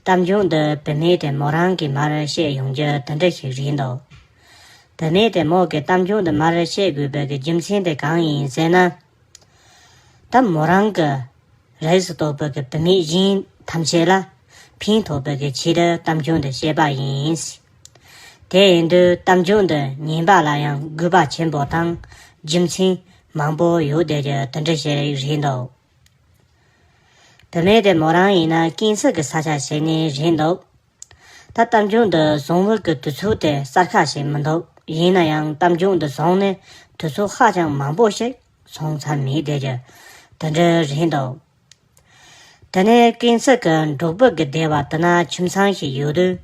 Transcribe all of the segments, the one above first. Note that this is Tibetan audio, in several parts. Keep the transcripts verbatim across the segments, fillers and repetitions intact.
གཏམ་རྒྱུད་འདི་བུད་མེད་དེ་མོ་རང་གིས་མར་བཤད་ཡོང་རྒྱུ་དེ་འདྲ་ཞིག་རེད་འདུག་བུད་མེད་དེ་མོ་གིས་གཏམ་རྒྱུད་འདི་མར་བཤད་དགོས་པའི་གི་རྒྱུ་མཚན་དེ་གང་ཡིན་ཟེར་ན། ད་མོ་རང་གིས་རིགས་སུ་གཏོགས་པའི་གི་བུད་མེད་གཞན་ཐམས་ཅད་ལ་ཕན་ཐོགས་པའི་གི་ཆེད་དུ་གཏམ་རྒྱུད་འདི་བཤད་པ་ཡིན། དེ་ཡིན་དུས་གཏམ་རྒྱུད་འདི་ཉན་པ་ལ་ཡང་དགོས་པ་ཆེན་པོ་དང་རྒྱུ་མཚན་མང་པོ་ཡོད་བསྡད་རྒྱུ་དེ་འདྲ་ཞིག་རེད་འདུག་བུད་མེད་དེ་མོ་རང་ཡིན་ན་ཀན་སུའུ་གི་ས་ཆ་ཞིག་ནས་རེད་འདུག་ད་གཏམ་རྒྱུད་འདི་བཟུང་བའི་གི་དུས་ཚོད་དེ་གསར་ཁ་ཞིག་མི་འདུག་ཡིན་ན་ཡང་གཏམ་རྒྱུད་འདི་བཟུང་ནས་དུས་ཚོད་ཧ་ཅང་མང་པོ་ཞིག་སོང་ཚར་མེད་བསྡད་རྒྱུ་དེ་འདྲ་རེད་འདུག་དེ་ནས་ཀན་སུའུ་གི་འབྲོག་པའི་གི་སྡེ་བ་དེ་ན་ཁྱིམ་ཚང་ཞིག་ཡོད་དུས།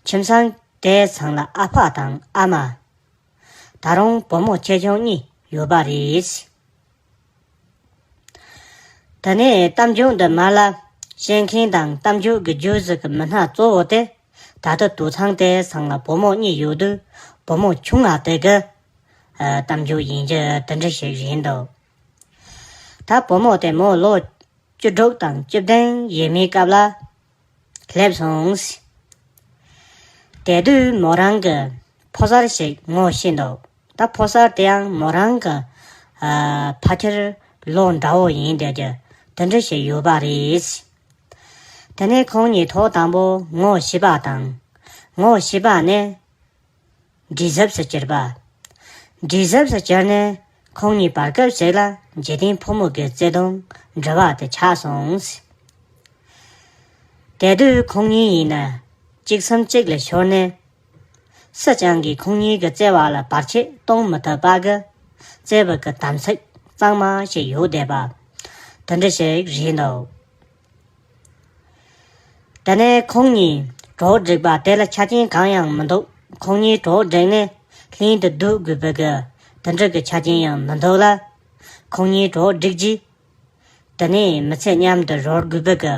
ཁྱིམ་ཚང་དེའི་ཚང་ལ་ཨ་ཕ་དང་ཨ་མ། ད་རུང་བུ་མོ་ཆེ་ཆུང་གཉིས་ཡོད་པ་རེད། དེ་ནས་གཏམ་རྒྱུད་འདི་མར་ལ་བཤད་མཁན་དང་གཏམ་རྒྱུད་ཀྱི་བརྗོད་གཞི་གི་མི་སྣ་གཙོ་བོ་དེ། ད་ལྟ་དུད་ཚང་དེའི་ཚང་ལ་བུ་མོ་གཉིས་ཡོད་དུས་བུ་མོ་ཆུང་ང་དེ་གི་ཨ་གཏམ་རྒྱུད་ཡིན་རྒྱུ་དེ་འདྲ་ཞིག་ཡིན་འདུག་ད་བུ་མོ་དེ་མོ་ལོ་བཅུ་དྲུག་དང་བཅུ་བདུན་ཡས་མའི་སྐབས་ལ་སླེབས་སོང་། དེ་དུས་མོ་རང་གི་ཕོ་གསར་ཞིག་ངོ་ཤེས་འདུག་ད་ཕོ་གསར་དེ་ཡང་མོ་རང་གི་ཨ་ཕ་ཁྱེར་ལོ་འདྲ་བོ་ཡིན་བསྡད་རྒྱུ་དེ་འདྲ་ཞིག་ཡོད་པ་རེད། དེ་ནས་ཁོང་གཉིས་ཐོག་དང་པོ་ངོ་ཤེས་པ་དང་། ངོ་ཤེས་པ་ནས་འདྲིས་གཟབ་སུ་གྱུར་པ། འདྲིས་གཟབ་སུ་གྱུར་ནས་ཁོང་གཉིས་བར་སྐབས་ཤིག་ལ་འཇིག་རྟེན་ཕོ་མོ་གི་བརྩེ་དུང་འདྲ་བ་དེ་ཆགས་སོང་། དེ་དུས་ཁོང་གཉིས་ཡིན་ན་གཅིག་སེམས་གཅིག་ལ་ཤོར་ནས། སུ་ཅང་གིས་ཁོང་གཉིས་ཀྱི་བརྩེ་བ་ལ་བར་ཆད་གཏོང་མི་ཐུབ་པ་གི་བརྩེ་བའི་གི་དམ་ཚིག་གཙང་མ་ཞིག་ཡོད་བསྡད་པ་དེ་འདྲ་ཞིག་རེད་འདུག་དེ་ནས་ཁོང་གཉིས་གྲོགས་བསྒྲིགས་པ་དེ་ལ་ཆ་རྐྱེན་གང་ཡང་མི་འདུག་ཁོང་གཉིས་གྲོགས་བསྒྲིགས་ནས་ལྷན་དུ་སྡོད་དགོས་པའི་གི་དེ་འདྲ་གི་ཆ་རྐྱེན་ཡང་མི་འདུག་ལ། ཁོང་གཉིས་གྲོགས་བསྒྲིགས་རྗེས། དེ་ནས་མི་ཚེ་མཉམ་དུ་རོལ་དགོས་པའི་གི་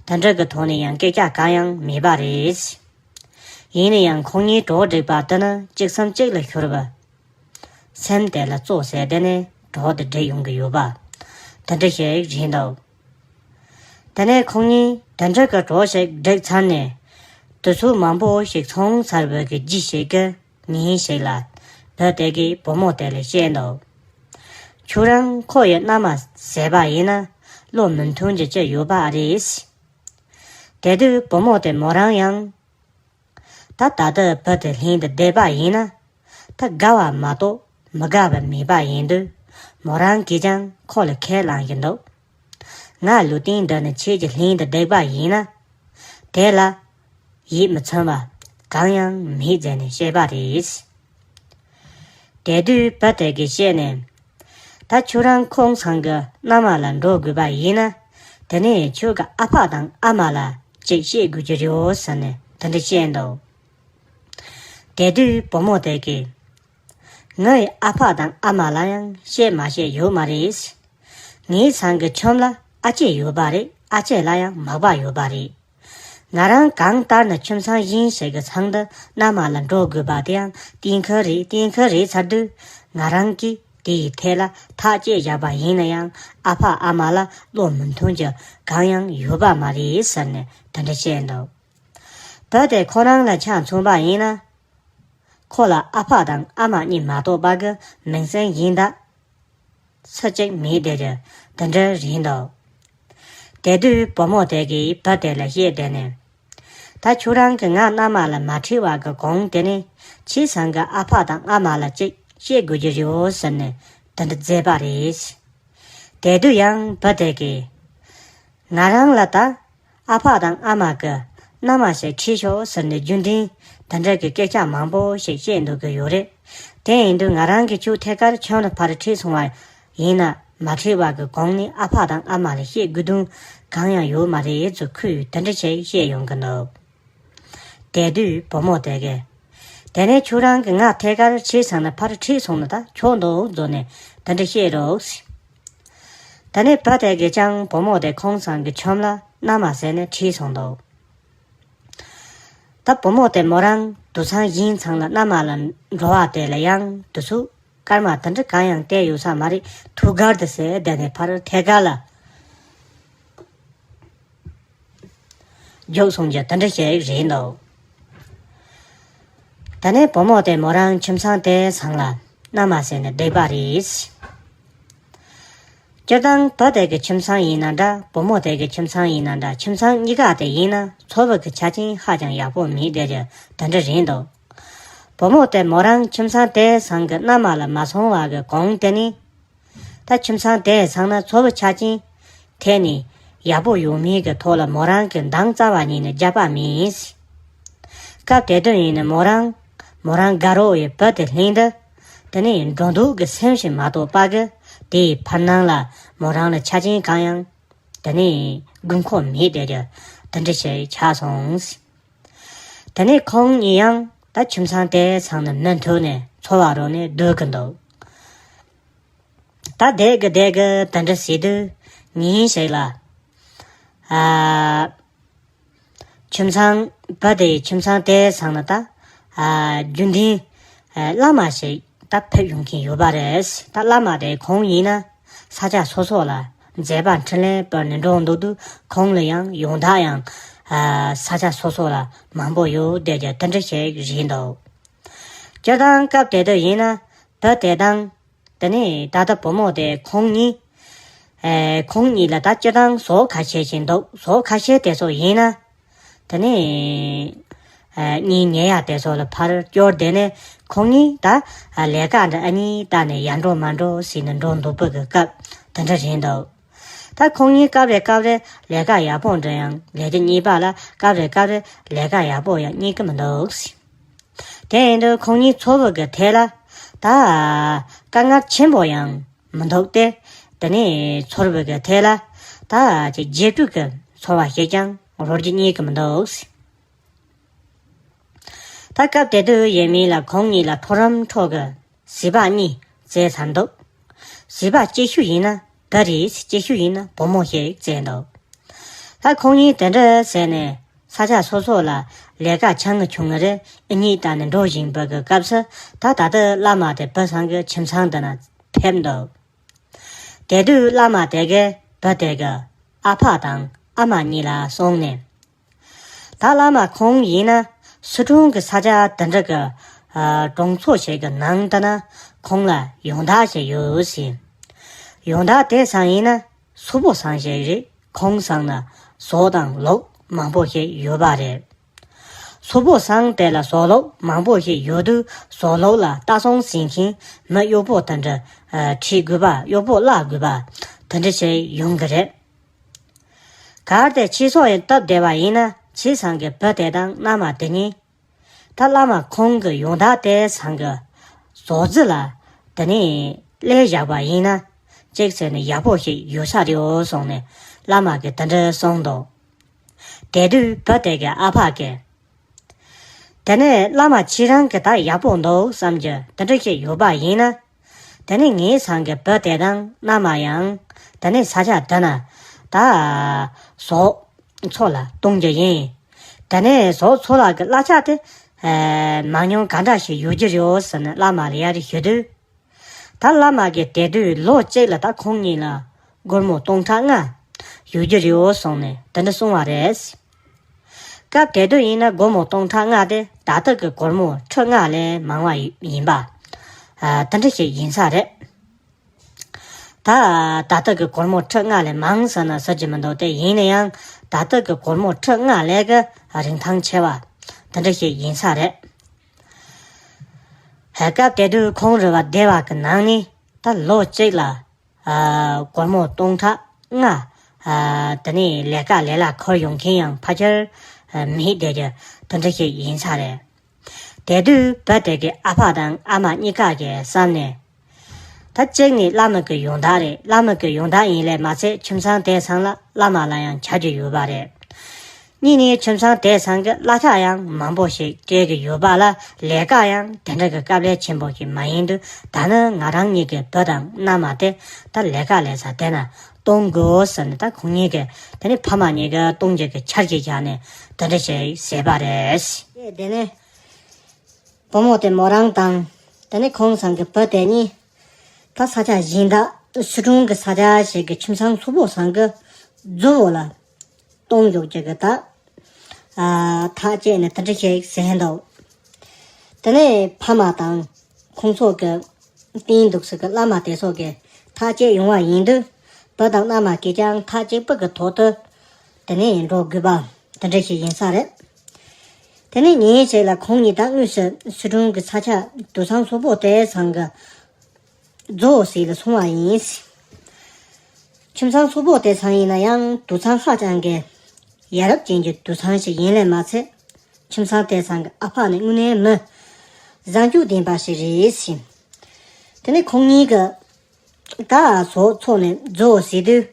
དེ་འདྲ་གི་ཐོག་ནས་ཡང་སྐད་ཆ་གང་ཡང་མེད་པ་རེད། ཡིན་ན་ཡང་ཁོང་གཉིས་གྲོགས་བསྒྲིགས་པ་དེ་ནི་གཅིག་སེམས་གཅིག་ལ་ཤོར་བ། སེམས་དེ་ལ་གཙོ་བྱས་དེ་ནས་གྲོགས་དེ་བསྒྲིགས་ཡོང་གི་ཡོད་པ། དེ་འདྲ་ཞིག་རེད་འདུག་དེ་ནས་ཁོང་གཉིས་དེ་འདྲ་གི་གྲོགས་ཤིག་བསྒྲིགས་ཚར་ནས། དུས་ཚོད་མང་པོ་ཞིག་སོང་ཚར་བའི་གི་རྗེས་ཤིག་གི་ཉིན་ཞིག་ལ། བུ་དེ་གིས་བུ་མོ་དེ་ལ་བཤད་འདུག་ཁྱོད་རང་ཁོ་ཡི་མནའ་མ་བྱས་པ་ཡིན་ན་བློ་མི་མཐུན་རྒྱུ་ཅི་ཡོད་པ་རེད། དེ་དུས་བུ་མོ་དེ་མོ་རང་ཡང་། ད་ད་ལྟ་བུ་དེ་ལྷན་དུ་བསྡད་པ་ཡིན་ན། ད་དགའ་བ་མ་གཏོགས་མི་དགའ་བ་མེད་པ་ཡིན་དུས། མོ་རང་གིས་ཀྱང་ཁོ་ལ་ཁས་བླངས་ཀྱི་འདུག་ང་ལུས་རྟེན་འདི་ནི་ཁྱེད་ཀྱི་ལྷན་དུ་བསྡད་པ་ཡིན་ན། དེ་ལ་ཡིད་མི་ཚིམ་པ་གང་ཡང་མེད་ཟེར་ནས་བཤད་པ་རེད། དེ་དུས་བུ་དེ་གིས་བཤད་ནས། ད་ཁྱོད་རང་ཁོང་ཚང་གི་མནའ་མ་ལ་འགྲོ་དགོས་པ་ཡིན་ན། དེ་ནས་ཁྱོད་ཀྱི་ཨ་ཕ་དང་ཨ་མ་ལ་ཅིག་བཤད་དགོས་ཀྱི་རེད་འོ་ཟེར་ནས་དེ་འདྲ་བཤད་འདུག་དེ་དུས་བུ་མོ་དེ་གིས། ངའི་ཨ་ཕ་དང་ཨ་མ་ལ་ཡང་བཤད་མ་བཤད་ཡོད་མ་རེད། ངའི་ཚང་གི་ཁྱིམ་ལ་ཨ་ཅེ་ཡོད་པ་རེད། ཨ་ཅེ་ལ་ཡང་མག་པ་ཡོད་པ་རེད། ང་རང་གང་ལྟར་ན་ཁྱིམ་ཚང་གཞན་ཞིག་གི་ཚང་དུ་མནའ་མ་ལ་འགྲོ་དགོས་པ་དེ་ཡང་གཏན་འཁེལ་རེད། གཏན་འཁེལ་རེད་ཚར་དུས། ང་རང་གིས་དེ་ཡི་ཐད་ལ་ཐག་བཅད་བཞག་པ་ཡིན་ན་ཡང་ཨ་ཕ་ཨ་མ་ལ་བློ་མི་མཐུན་རྒྱུ་གང་ཡང་ཡོད་པ་མ་རེད་ཟེར་ནས་དེ་འདྲ་བཤད་འདུག་བུ་དེ་ཁོ་རང་ལ་ཆ་མཚོན་པ་ཡིན་ན། ཁོ་ལ་ཨ་ཕ་དང་ཨ་མ་གཉིས་མ་གཏོགས་པ་གི་མིང་སྲིང་གཞན་དག་སུ་གཅིག་མེད་དེ་རེད། འདི་འདྲ་རེད་འདུག་དེ་དུས་བུ་མོ་དེ་གིས་བུ་དེ་ལ་བཤད་དེ་ནས། ད་ཁྱོད་རང་གིས་ང་མནའ་མ་ལ་མ་ཁྲིད་པ་གི་གོང་དེ་ནས་ཁྱེད་ཚང་གི་ཨ་ཕ་དང་ཨ་མ་ལ་གཅིག་བཤད་དགོས་ཀྱི་རེད་འོ་ཟེར་ནས་དེ་འདྲ་མཛད་པ་རེད། དེ་དུས་ཡང་བུ་དེ་གིས། ང་རང་ལ་ད་ཨ་ཕ་དང་ཨ་མ་གི་མནའ་མ་ཞིག་ཁྲིད་ཤོག་ཟེར་ནས་རྒྱུན་ལྡན་དེ་འདྲ་གི་སྐད་ཆ་མང་པོ་ཞིག་བཤད་འདུག་གི་ཡོད་རེད། དེ་ཡིན་དུས་ང་རང་གིས་ཁྱོད་ཐད་ཀར་ཁྱིམ་ལ་ཕར་ཁྲིད་སོང་བ་ཡིན་ན། མ་ཁྲིད་པ་གི་གོང་ནས་ཨ་ཕ་དང་ཨ་མ་ལ་བཤད་དགོས་དོན་གང་ཡང་ཡོད་མ་རེད་ཟེར་ཁོས་དེ་འདྲ་ཞིག་བཤད་ཡོང་གི་འདུག་དེ་དུས་བུ་མོ་དེ་གིས། དེ་ནས་ཁྱོད་རང་གིས་ང་ཐད་ཀར་ཁྱེད་ཚང་ལ་ཕར་ཁྲིད་སོང་ན་ད་ཆོག་འདུག་བཟོ་ནས་དེ་འདྲ་བཤད་རོགས། དེ་ནས་བུ་དེ་གིས་ཀྱང་བུ་མོ་དེ་ཁོང་ཚང་གི་ཁྱིམ་ལ་མནའ་མ་བྱས་ནས་ཁྲིད་སོང་འདུག་ད་བུ་མོ་དེ་མོ་རང་དུད་ཚང་གཞན་ཚང་ལ་མནའ་མ་ལ་འགྲོ་བ་དེ་ལ་ཡང་དུས་ཚོད་སྐར་མ་དེ་འདྲ་གང་ཡང་བསྡད་ཡོད་ས་མ་རེད། ཐུགས་ཁུར་དེ་ཟེར་བསྡད་ནས་ཕར་ཐད་ཀར་ལ། རྒྱུགས་སོང་རྒྱུ་དེ་འདྲ་ཞིག་རེད་འདུག་དེ་ནས་བུ་མོ་དེ་མོ་རང་ཁྱིམ་ཚང་དེའི་སང་ལ་མནའ་མ་བྱས་ནས་བསྡད་པ་རེད། སྤྱིར་བཏང་བུ་དེ་གི་ཁྱིམ་ཚང་ཡིན་ན་འདྲ། བུ་མོ་དེ་གི་ཁྱིམ་ཚང་ཡིན་ན་འདྲ། ཁྱིམ་ཚང་གཉིས་ཀ་དེ་ཡིན་ན་འཚོ་བ་གི་ཆ་རྐྱེན་ཧ་ཅང་ཡག་པོ་མེད་བསྡད་རྒྱུ་དེ་འདྲ་རེད་འདུག་བུ་མོ་དེ་མོ་རང་ཁྱིམ་ཚང་དེའི་སང་གི་མནའ་མ་ལ་མ་སོང་བ་གི་གོང་དེ་ནི། ད་ཁྱིམ་ཚང་དེའི་སང་ན་འཚོ་བ་ཆ་རྐྱེན་ཐད་ནས་ཡག་པོ་ཡོད་མེད་ཀྱི་ཐོག་ལ་མོ་རང་གི་འདང་རྩ་བ་ཉིད་ནས་རྒྱག་པ་མེད། སྐབས་དེ་དུས་ཡིན་ན་མོ་རང་མོ་རང་དགའ་རོགས་ཡི་བུ་དེ་ལྷན་དུ། དེ་ནས་འགྲོ་འདུག་གི་སེམས་ཤིག་མ་གཏོགས་པ་གི་དེའི་ཕར་སྣང་ལ་མོ་རང་ལ་ཆ་རྐྱེན་གང་ཡང་དེ་ནས་དགོས་མཁོ་མེད་བསྡད་རྒྱུ་དེ་འདྲ་ཞིག་ཆགས་སོང་། དེ་ནས་ཁོང་གཉིས་ཡང་ད་ཁྱིམ་ཚང་དེའི་སང་ནས་མུ་མཐུད་ནས་འཚོ་བ་རོལ་ནས་སྡོད་ཀྱི་འདུག་ད་བསྡད་ཀྱི་བསྡད་ཀྱི་དེ་འདྲ་བྱེད་དུས་ཉིན་ཞིག་ལ། ཨ། ཁྱིམ་ཚང་བུ་དེའི་ཁྱིམ་ཚང་དེའི་སང་ན་ད། ཨ། རྒྱུན་ལྡན། ཨ། བླ་མ་ཞིག་ད་ཕེབས་ཡོང་མཁན་ཡོད་པ་རེད། ད་བླ་མ་དེ་ཁོང་ཡིན་ན་ས་ཆ་སོ་སོ་ལ་མཛད་པ་འཕྲིན་ལས་སྤེལ་ནས་འགྲོ་འདུག་དུས་ཁོང་ལ་ཡང་ཡོང་བདག་ཡང་། ཨ། ས་ཆ་སོ་སོ་ལ་མང་པོ་ཡོད་བསྡད་རྒྱུ་དེ་འདྲ་ཞིག་རེད་འདུག་སྤྱིར་བཏང་སྐབས་དེ་དུས་ཡིན་ན་བུ་དེ་དང་། དེ་ནས་ད་ལྟ་བུ་མོ་དེ་ཁོང་གཉིས། ཨེ། ཁོང་གཉིས་ལ་ད་སྤྱིར་བཏང་ཟོག་ཁ་ཤས་ཤིག་འདུག་ཟོག་ཁ་ཤས་དེ་ཚོ་ཡིན་ན། དེ་ནས། ཨེ། གཉེན་ཉེ་ཡ་དེ་ཚོ་ལ་ཕར་སྐྱོར་དེ་ནས་ཁོང་གཉིས་ད། ཨ། ལས་ཀ་འདྲ་ཨ་གཉིས་ད་ནས་ཡར་འགྲོ་མར་འགྲོ་ཟེར་ནས་འགྲོ་འདུག་པ་གི་སྐབས་དེ་འདྲ་རེད་འདུག་ད་ཁོང་གཉིས་སྐབས་རེ་སྐབས་རེ་ལས་ཀ་ཡག་པོ་འདྲ་ཡང་ལས་ཀ་གཉིས་པ་ལ་སྐབས་རེ་སྐབས་རེ་ལས་ཀ་ཡག་པོ་ཡང་རྙེད་ཀྱི་མི་འདུག་དེ་ཡིན་དུས་ཁོང་གཉིས་འཚོ་བ་གི་ཐད་ལ་ད་དཀའ་ངལ་ཆེན་པོ་ཡང་མི་འདུག་སྟེ། དེ་ནས་འཚོ་བ་གི་ཐད་ལ་ད་ཅིག་རྗེས་དྲུག་གི་འཚོ་བ་ཞིག་ཀྱང་རོལ་རྒྱུ་རྙེད་ཀྱི་མི་འདུག་ད་སྐབས་དེ་དུས་ཡིན་མིན་ལ་ཁོང་གཉིས་ལ་གྲོགས་རམ་འཕྲོག་གི་བྱིས་པ་གཉིས་བཙས་ཚར་འདུག་བྱིས་པ་གཅིག་ཤོས་ཡིན་ན་བུ་རེད། གཅིག་ཤོས་ཡིན་ན་བུ་མོ་ཞིག་བཙས་འདུག་ད་ཁོང་གཉིས་དེ་འདྲ་བྱས་ནས་ས་ཆ་སོ་སོ་ལ་ལས་ཀ་ཆུང་ངུ་ཆུང་ངུ་རེ་གཉིས་བཏང་ནས་འགྲོ་བཞིན་པ་གི་སྐབས་སུ་ད་ད་ལྟ་བླ་མ་དེ་བུ་ཚང་གི་ཁྱིམ་ཚང་འདི་ན་ཕེབས་འདུག་དེ་དུས་བླ་མ་དེ་གིས་བུ་དེ་གི་ཨ་ཕ་དང་ཨ་མ་གཉིས་ལ་སོང་ནས། ད་བླ་མ་ཁོང་ཡིན་ན་སི་ཁྲོན་གྱི་ས་ཆ་དེ་འདྲ་གི། ཨ། གྲོང་ཚོ་ཞིག་གི་ནང་དུ་ན་ཁོང་ལ་ཡོང་བདག་ཞིག་ཡོད་ཟེར། ཡོང་བདག་དེ་ཚང་ཡིན་ན་སོག་པོ་ཚང་ཞིག་རེད། ཁོང་ཚང་ན་ཟོག་དང་ལུག་མང་པོ་ཞིག་ཡོད་པ་རེད། སོག་པོ་ཚང་དེ་ལ་ཟོག་ལུག་མང་པོ་ཞིག་ཡོད་དུས་ཟོག་ལུག་ལ་ལྟ་སྲུང་བྱེད་མཁན་མི་གཡོག་པོ་དེ་འདྲ། ཨ། ཁྲིད་དགོས་པ། གཡོག་པོ་གླ་དགོས་པ་དེ་འདྲ་ཞིག་ཡོང་གི་རེད། གལ་ཏེ་ཁྱི་སོག་ཡང་བཏབ་བསྡད་པ་ཡིན་ན་ཁྱི་ཚང་གི་བུ་དེ་དང་མནའ་མ་དེ་གཉིས། ད་བླ་མ་ཁོང་གི་ཡོང་བདག་དེ་ཚང་གི་ཟོག་རྫི་ལ་དེ་ནས་སླེབས་བཞག་པ་ཡིན་ན་གཅིག་བྱས་ནས་ཡག་པོ་ཞིག་ཡོད་ས་རེད་འོ་གསུངས་ནས་བླ་མ་གིས་དེ་འདྲ་གསུངས་འདུག་དེ་དུས་བུ་དེ་གི་ཨ་ཕ་གིས། དེ་ནས་བླ་མ་ཁྱེད་རང་གིས་ད་ཡག་པོ་འདུག་བསམ་རྒྱུ་དེ་འདྲ་ཞིག་ཡོད་པ་ཡིན་ན། དེ་ནས་ངའི་ཚང་གི་བུ་དེ་དང་མནའ་མ་ཡང་དེ་ནས་ས་ཆ་འདི་ན་ད་ཟོག་འཚོ་ལ་གཏོང་རྒྱུ་ཡིན། དེ་ནས་ཟོག་འཚོ་ལ་གི་གླ་ཆ་དེ་མང་ཉུང་ག་འདྲ་ཞིག་ཡོད་རྒྱུ་རེད་འོ་ཟེར་ནས་བླ་མ་ལ་ཡར་ཞུ་དུས། ད་བླ་མ་གིས་དེ་དུས་ལོ་གཅིག་ལ་ད་ཁོང་གཉིས་ལ་སྒོར་མོ་སྟོང་ཕྲག་ལྔ་ཡོད་རྒྱུ་རེད་འོ་གསུངས་ནས་དེ་འདྲ་གསུངས་པ་རེད། སྐབས་དེ་དུས་ཡིན་ན་སྒོར་མོ་སྟོང་ཕྲག་ལྔ་དེ་ད་ལྟ་གི་སྒོར་མོ་ཁྲི་ལྔ་ལས་མང་བ་ཡིན་པ། ཨ། དེ་འདྲ་ཞིག་ཡིན་ས་རེད། ད་ད་ལྟ་གི་སྒོར་མོ་ཁྲི་ལྔ་ལས་མང་ཟེར་ན་ཟེར་གྱི་མི་འདུག་དེ་ཡིན་ན་ཡང་ད་ལྟ་གི་སྒོར་མོ་ཁྲི་ལྔ་ལས་ཀྱི་རིན་ཐང་ཆེ་བ་དེ་འདྲ་ཞིག་ཡིན་ས་རེད། ཧེ། སྐབས་དེ་དུས་ཁོང་རེ་བ་བདེ་བ་གི་ནང་ནས་ད་ལོ་གཅིག་ལ། ཨ། སྒོར་མོ་སྟོང་ཕྲག་ལྔ། ཨ། དེ་ནས་ལས་ཀ་ལས་གླ་འཁོར་ཡོང་མཁན་ཡང་ཕལ་ཆེར་མེད་བསྡད་རྒྱུ་དེ་འདྲ་ཞིག་ཡིན་ས་རེད། དེ་དུས་བུ་དེ་གི་ཨ་ཕ་དང་ཨ་མ་གཉིས་ཀ་གིས་བསམ་ནས། ད་གཅིག་ནི་བླ་མ་གི་ཡོང་བདག་རེད། བླ་མ་གི་ཡོང་བདག་ཡིན་ལས་མ་ཚད་ཁྱིམ་ཚང་དེ་ཚང་ལ་བླ་མ་ལ་ཡང་ཆ་རྒྱུས་ཡོད་པ་རེད། གཉིས་ནི་ཁྱིམ་ཚང་དེ་ཚང་གི་གླ་ཆ་ཡང་མང་པོ་ཞིག་སྤྲད་ཀྱི་ཡོད་པ་ལ་ལས་ཀ་ཡང་དེ་འདྲ་གི་དཀའ་ལས་ཆེན་པོ་ཞིག་མ་ཡིན་དུས་ད་ནི་ང་རང་གཉིས་ཀྱི་བུ་དང་མནའ་མ་དེ་ད་ལས་ཀ་ལས་ས་དེ་ན་གཏོང་དགོས་ཟེར་ནས་ད་ཁོང་གཉིས་ཀྱིས་དེ་ནི་ཕ་མ་གཉིས་ཀྱིས་གཏོང་རྒྱུ་གི་འཆར་གཞི་བཞག་ནས་དེ་འདྲ་ཞིག་བྱས་པ་རེད། དེ་ནས་བུ་མོ་དེ་མོ་རང་དང་དེ་ནི་ཁོང་ཚང་གི་བུ་དེ་གཉིས། ད་ས་ཆ་གཞན་དག་སི་ཁྲོན་གྱི་ས་ཆ་ཞིག་གི་ཁྱིམ་ཚང་སོག་པོ་ཚང་གི་རྫི་བོ་ལ་གཏོང་འཇོག་རྒྱུ་གི་ད་ ཨ་ཐག་བཅད་ནས་དེ་འདྲ་ཞིག་ཟེར་འདུག་དེ་ནས་ཕ་མ་དང་ཁོང་ཚོ་གི་རྟེན་འདུག་ས་གི་བླ་མ་དེ་ཚོ་གི་ཐག་བཅད་ཡོང་བ་ཡིན་དུས་བུ་དང་མནའ་མ་གིས་ཀྱང་ཐག་གཅིག་པ་གི་ཐོག་ཏུ་དེ་ནས་འགྲོ་དགོས་པ་དེ་འདྲ་ཞིག་ཡིན་ས་རེད། དེ་ནས་ཉིན་ཞིག་ལ་ཁོང་གཉིས་ད་དངོས་སུ་སི་ཁྲོན་གྱི་ས་ཆ་དུད་ཚང་སོག་པོ་དེ་ཚང་གི་རྫོང་ཟིག་ལ་སོང་བ་ཡིན། ཁྱིམ་ཚང་སོག་པོ་དེ་ཚང་ཡིན་ན་ཡང་དུད་ཚང་ཧ་ཅང་གི་ཡ་རབས་ཅན་གྱི་དུད་ཚང་ཞིག་ཡིན་ལས་མ་ཚད། ཁྱིམ་ཚང་དེ་ཚང་གི་ཨ་ཕ་ནི་དངོས་གནས་མི་བཟང་སྤྱོད་ལྡན་པ་ཞིག་རེད་ཟེར། དེ་ནས་ཁོང་གཉིས་ཀྱིས་ད་ཟོག་འཚོ་ནས་རྫོང་ཟིག་དུས་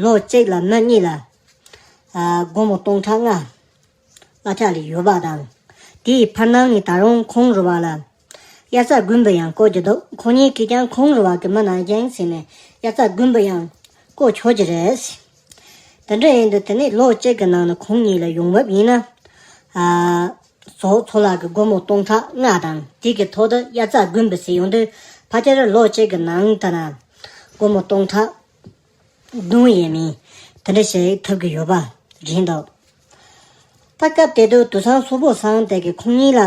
ལོ་གཅིག་ལ་མི་གཉིས་ལ་ཨ་སྒོར་མོ་སྟོང་ཕྲག་ལྔ་གླ་ཆ་ལས་ཡོད་པ་དང་། དེའི་བར་སྣང་ནས་ད་རུང་ཁོང་རུ་བ་ལ་དབྱར་རྩྭ་དགུན་འབུ་ཡང་བརྐོ་རྒྱུ་འདུག་ཁོང་གཉིས་ཀྱིས་ཀྱང་ཁོང་རུ་བ་གི་མི་ནང་བཞིན་ཟིན་ནས་དབྱར་རྩྭ་དགུན་འབུ་ཡང་བརྐོ་ཆོག་གི་རེད། དེ་འདྲ་ཡིན་དུས་དེ་ནས་ལོ་གཅིག་གི་ནང་ནས་ཁོང་གཉིས་ལ་ཡོང་འབབ་ཡིན་ན། ཨ་ཟོག་འཚོ་ལག་གི་སྒོར་མོ་སྟོང་ཕྲག་ལྔ་དང་དེ་གི་ཐོག་ཏུ་དབྱར་རྩྭ་དགུན་འབུ་ཟིན་ཡོང་དུས་ཕལ་ཆེར་ལོ་གཅིག་གི་ནང་ད་ན་སྒོར་མོ་སྟོང་ཕྲག་བདུན་ཡས་མས་དེ་འདྲ་ཞིག་ཐོབ་ཀྱི་ཡོད་པ་རེད་འདུག་ད་སྐབས་དེ་དུས་དུད་ཚང་སོག་པོ་ཚང་དེ་གིས་ཁོང་གཉིས་ལ་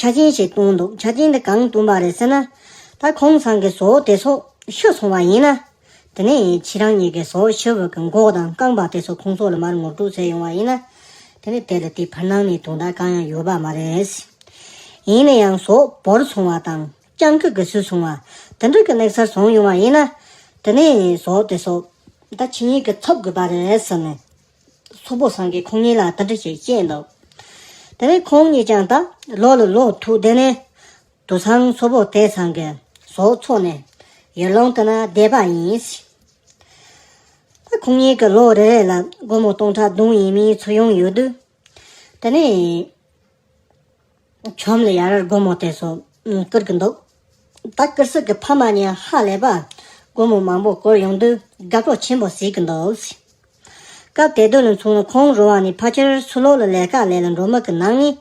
ཆ་རྐྱེན་ཞིག་བསྟན་འདུག་ཆ་རྐྱེན་དེ་གང་བསྟན་པ་རེད་ཟེར་ན། ད་ཁོང་ཚང་གི་ཟོག་དེ་ཚོ་ཤི་སོང་བ་ཡིན་ན། དེ་ནས་ཁྱེད་རང་གཉིས་ཀྱི་ཟོག་ཤི་བོ་གི་མགོ་དང་རྐང་པ་དེ་ཚོ་ཁོང་ཚོ་ལ་མར་ངོ་སྤྲོད་བྱས་ཡོང་བ་ཡིན་ན། དེ་ནས་དེ་ལ་དེའི་བར་སྣང་ནས་དོན་དག་གང་ཡང་ཡོད་པ་མ་རེད། ཡིན་ན་ཡང་ཟོག་བོར་སོང་བ་དང་སྤྱང་ཀི་གིས་ཟོས་སོང་བ་དེ་འདྲ་གི་གནས་ཚུལ་བྱུང་ཡོང་བ་ཡིན་ན། དེ་ནས་ཟོག་དེ་ཚོ་ད་ཁྱེད་གཉིས་ཀྱིས་འཚོ་དགོས་པ་རེད་ཟེར་ནས། སོག་པོ་ཚང་གིས་ཁོང་གཉིས་ལ་དེ་འདྲ་ཞིག་བཤད་འདུག་དེ་ནས་ཁོང་གཉིས་ཀྱང་ད་ལོ་ལ་ལོ་ཐུག་དེ་ནས་དུད་ཚང་སོག་པོ་དེ་ཚང་གི་ཟོག་འཚོ་ནས་ཡར་ལུང་དེ་ན་བསྡད་པ་ཡིན། ད་ཁོང་གཉིས་ཀྱི་ལོ་རེ་རེ་ལ་སྒོར་མོ་སྟོང་ཕྲག་བདུན་ཡས་མས་འཚོ་ཡོང་ཡོད་དུས། དེ་ནས་ཁྱིམ་ལ་ཡར་སྒོར་མོ་དེ་ཚོ་བསྐུར་གི་འདུག་ད་བསྐུར་ས་གི་ཕ་མ་གཉིས་ཧ་ལས་པ་སྒོར་མོ་མང་པོ་བསྐུར་ཡོང་དུས་དགའ་སྤྲོ་ཆེན་པོ་བྱེད་ཀྱི་འདུག་སྐབས་དེ་དུས་ལ་མཚོན་ན་ཁོང་རུ་བ་ནི་ཕལ་ཆེར་ཚུར་ལོག་ལ་ལས་ཀ་ལས་ལ་འགྲོ་མི་གི་ནང་ནས་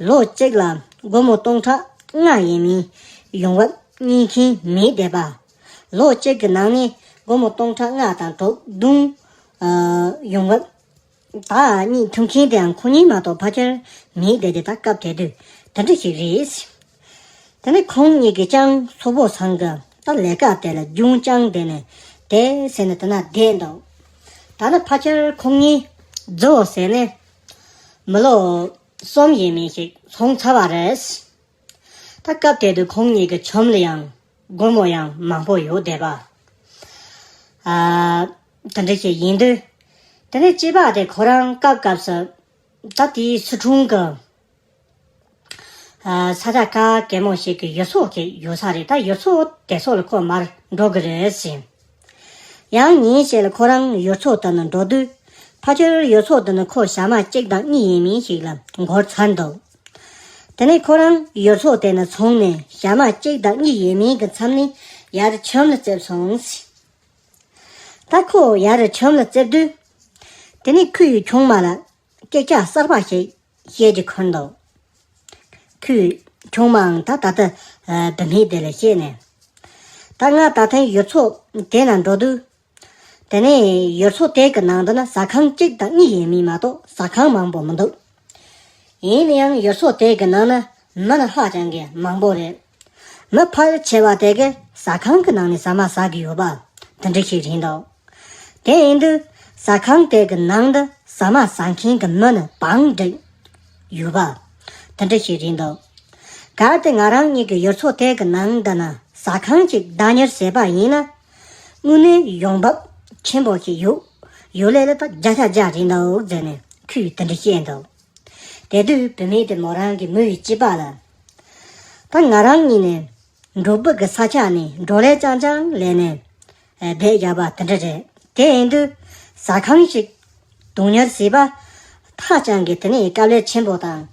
ལོ་གཅིག་ལ་སྒོར་མོ་སྟོང་ཕྲག་ལྔ་ཡས་མས་ཡོང་འབབ་རྙེད་མཁན་མེད་བསྡད་པ། ལོ་གཅིག་གི་ནང་ནས་སྒོར་མོ་སྟོང་ཕྲག་ལྔ་དང་དྲུག་བདུན་ཡོང་འབབ་ད་གཉིས་ཐུབ་མཁན་དེའང་ཁོ་གཉིས་མ་གཏོགས་ཕལ་ཆེར་མེད་བསྡད་དེ། ད་སྐབས་དེ་དུས་དེ་འདྲ་ཞིག་རེད། དེ་ནས་ཁོང་གཉིས་ཀྱིས་ཀྱང་སོག་པོ་ཚང་གི་ད་ལས་ཀ་དེ་ལ་རྒྱུན་བསྐྱངས་བསྡད་ནས་དེ་ཟེར་ནས་དེ་ན་བསྡད་འདུག་ད་ནི་ཕལ་ཆེར་ཁོང་གཉིས་རྫོང་ཟེར་ནས་མི་ལོ་གསུམ་ཡས་མས་ཞིག་སོང་ཚར་བ་རེད། ད་སྐབས་དེ་དུས་ཁོང་གཉིས་ཀྱི་ཁྱིམ་ལ་ཡང་སྒོར་མོ་ཡང་མང་པོ་ཡོད་བསྡད་པ། ཨ། དེ་འདྲ་ཞིག་ཡིན་དུས། དེ་ནས་སྐྱེས་པ་དེ་ཁོ་རང་སྐབས་སྐབས་སུ་ད་དེའི་སི་ཁྲོན་གྱི་ཨ་ས་ཆ་ག་གེ་མོ་ཞིག་གི་ཡུལ་ཚོ་གི་ཡོད་ས་རེད། ད་ཡུལ་ཚོ་དེ་ཚོ་ལ་ཁོ་མར་འགྲོ་གི་རེད་ཟེར། ཡང་ཉིན་ཞིག་ལ་ཁོ་རང་ཡུལ་ཚོ་དེ་ནས་འགྲོ་དུས། ཕལ་ཆེར་ཡུལ་ཚོ་དེ་ནས་ཁོ་ཞག་མ་གཅིག་དང་གཉིས་ཡས་མས་ཞིག་ལ་འགོར་ཚར་འདུག་དེ་ནས་ཁོ་རང་ཡུལ་ཚོ་དེ་ནས་ཚོང་ནས་ཞག་མ་གཅིག་དང་གཉིས་ཡས་མས་ཀྱི་མཚམས་ནས་ཡར་ཁྱིམ་ལ་བརྩིབས་སོང་ཟེར། ད་ཁོ་ཡར་ཁྱིམ་ལ་བརྩིབས་དུས། དེ་ནས་ཁོའི་ཆུང་མ་ལ་སྐད་ཆ་གསར་པ་ཞིག་བཤད་རྒྱུ་འཁོར་འདུག་ཁོའི་ཆུང་མའང་ད་ད་ལྟ་ཨ་བུད་མེད་དེ་ལ་བཤད་ནས། ད་ང་ད་ཐེངས་ཡུལ་ཚོ་དེ་ན་འགྲོ་དུས། དེ་ནས་ཡུལ་ཚོ་དེ་གི་ནང་དུ་ན་ཟ་ཁང་གཅིག་དང་གཉིས་ཡས་མས་མ་གཏོགས་ཟ་ཁང་མང་པོ་མི་འདུག་ཡིན་ན་ཡང་ཡུལ་ཚོ་དེ་གི་ནང་ན་མི་ནི་ཧ་ཅང་གི་མང་པོ་རེད། མི་ཕལ་ཆེ་བ་དེ་གི་ཟ་ཁང་གི་ནང་ནས་ཟ་མ་ཟ་གི་ཡོད་པ་དེ་འདྲ་ཞིག་རེད་འདུག་དེ་ཡིན་དུས་ཟ་ཁང་དེ་གི་ནང་དུ་ཟ་མ་ཟ་མཁན་གི་མི་ནི་བང་བསྒྲིགས་ཡོད་པ་དེ་འདྲ་ཞིག་རེད་འདུག་གལ་ཏེ་ང་རང་གཉིས་ཀྱི་ཡུལ་ཚོ་དེ་གི་ནང་དུ་ན་ཟ་ཁང་ཅིག་བདག་གཉེར་བྱས་པ་ཡིན་ན། དངོས་གནས་ཡོང་འབབ་ཆེན་པོ་ཞིག་ཡོད། ཡོད་ལས་ལ་ད་བརྒྱ་ཆ་བརྒྱ་རེད་འདུག་ཟེར་ནས་ཁོས་དེ་འདྲ་བཤད་འདུག་དེ་དུས་བུད་མེད་དེ་མོ་རང་གི་མོ་ཡི་སྐྱེས་པ་ལ། ད་ང་རང་གཉིས་ནས་འབྲོག་པ་གི་ས་ཆ་ནས་འབྲོག་ལས་རྐྱང་རྐྱང་ལས་ནས་ཨ་བསྡད་བཞག་པ་དེ་འདྲ་རེད། དེ་ཡིན་དུས་ཟ་ཁང་ཞིག་བདག་གཉེར་བྱས་པ་ཧ་ཅང་གི་དེ་ནས་དཀའ་ལས་ཆེན་པོ་དང་།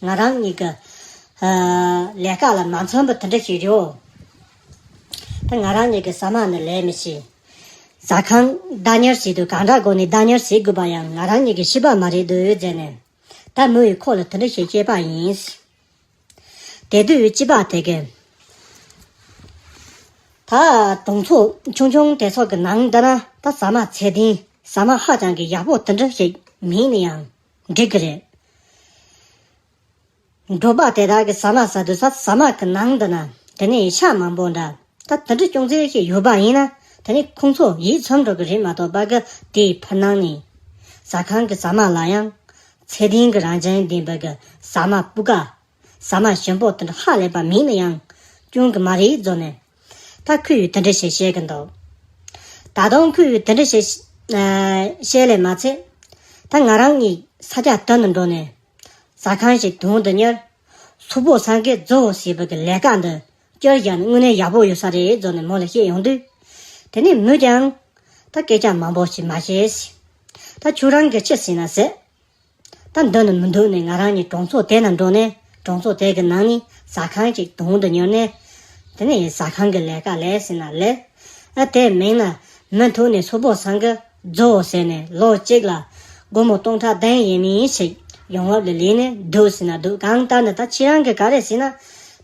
ང་རང་གཉིས་ཀྱི་ཨ་ལས་ཀ་ལ་མ་འཚམ་པ་དེ་འདྲ་ཞིག་རེད། ད་ང་རང་གཉིས་ཀྱི་ཟ་མ་ནི་ལས་མི་ཤེས། ཟ་ཁང་བདག་གཉེར་བྱེད་དུས་གང་འདྲ་སྒོ་ནས་བདག་གཉེར་བྱེད་དགོས་པ་ཡང་ང་རང་གཉིས་ཀྱིས་ཤེས་པ་མ་རེད་འདུག་ཟེར་ནས། ད་མོ་ཡིས་ཁོ་ལ་དེ་འདྲ་ཞིག་བཤད་པ་ཡིན། དེ་དུས་སྐྱེས་པ་དེ་གིས། ད་གྲོང་ཚོ་ཆུང་ཆུང་དེ་ཚོ་གི་ནང་འདྲ་ན་ད་ཟ་མ་ཚད་ལྡན་ཟ་མ་ཧ་ཅང་གི་ཡག་པོ་དེ་འདྲ་ཞིག་མེད་ན་ཡང་འགྲིག་གི་རེད། འབྲོག་པ་དེ་དག་གི་ཟ་མ་ཟ་དུས་ས་ཟ་མ་གི་ནང་དུ་ན་དེ་ནས་ཤ་མང་པོ་འདྲ་ད་དེ་འདྲ་ཅུང་ཟད་ཞིག་ཡོད་པ་ཡིན་ན། དེ་ནས་ཁོང་ཚོ་ཡིད་ཚིམ་འགྲོ་གི་རེད་མ་གཏོགས་པ་གི་དེའི་ཕར་ནང་ནས་ཟ་ཁང་གི་ཟ་མ་ལ་ཡང་ཚད་ལྡན་གྱི་རང་བཞིན་ལྡན་པ་གི་ཟ་མ་སྤུས་ཀ་ཟ་མ་ཞིམ་པོ་དེ་འདྲ་ཧ་ལས་པ་མིན་ན་ཡང་སྐྱོན་གི་མ་རེད་བཟོ་ནས། ད་ཁོས་ཡུལ་དེ་འདྲ་ཞིག་བཤད་གི་འདུག་ད་དུང་ཁོས་ཡུལ་དེ་འདྲ་ཞིག་ཨ་བཤད་ལས་མ་ཚད། ད་ང་རང་གཉིས་ས་ཆ་དེ་ནས་འགྲོ་ནས་ཟ་ཁང་ཞིག་དོང་དུ་གཉེར། སུ་པོ་སང་གེ་རྫོ་ཟེར་བ་གི་ལས་ཀ་འདི་བསྐྱར་བཞག་ནས་དངོས་གནས་ཡག་པོ་ཡོད་ས་རེད་བཟོ་ནས་མོ་ལ་བཤད་ཡོང་དུས། དེ་ནས་མོས་ཀྱང་ད་སྐད་ཆ་མང་པོ་ཞིག་མ་བཤད། ད་ཁྱོད་རང་གིས་ཅི་ཟེར་ན་ཟེར། ད་འདི་ནི་མི་འདུག་ནས་ང་རང་གཉིས་གྲོང་ཚོ་དེ་ན་འགྲོ་ནས་གྲོང་ཚོ་དེ་གི་ནང་ནས་ཟ་ཁང་ཅིག་དོང་དུ་ཉོས་ནས། དེ་ནས་ཟ་ཁང་གི་ལས་ཀ་ལས་ཟེར་ན་ལས། ཨ་དེ་མིན་ན་མུ་མཐུད་ནས་སུ་པོ་སང་གི་རྫོ་ཟེར་ནས་ལོ་གཅིག་ལ་སྒོར་མོ་སྟོང་ཕྲག་བདུན་ཡས་མས་ཞིག་ཡོང་འབབ་ལ་ལས་ནས་འདུག་ཟེར་ན་འདུག་གང་ལྟར་ནི་ད་ཁྱེད་རང་གི་ག་རེ་ཟེར་ན་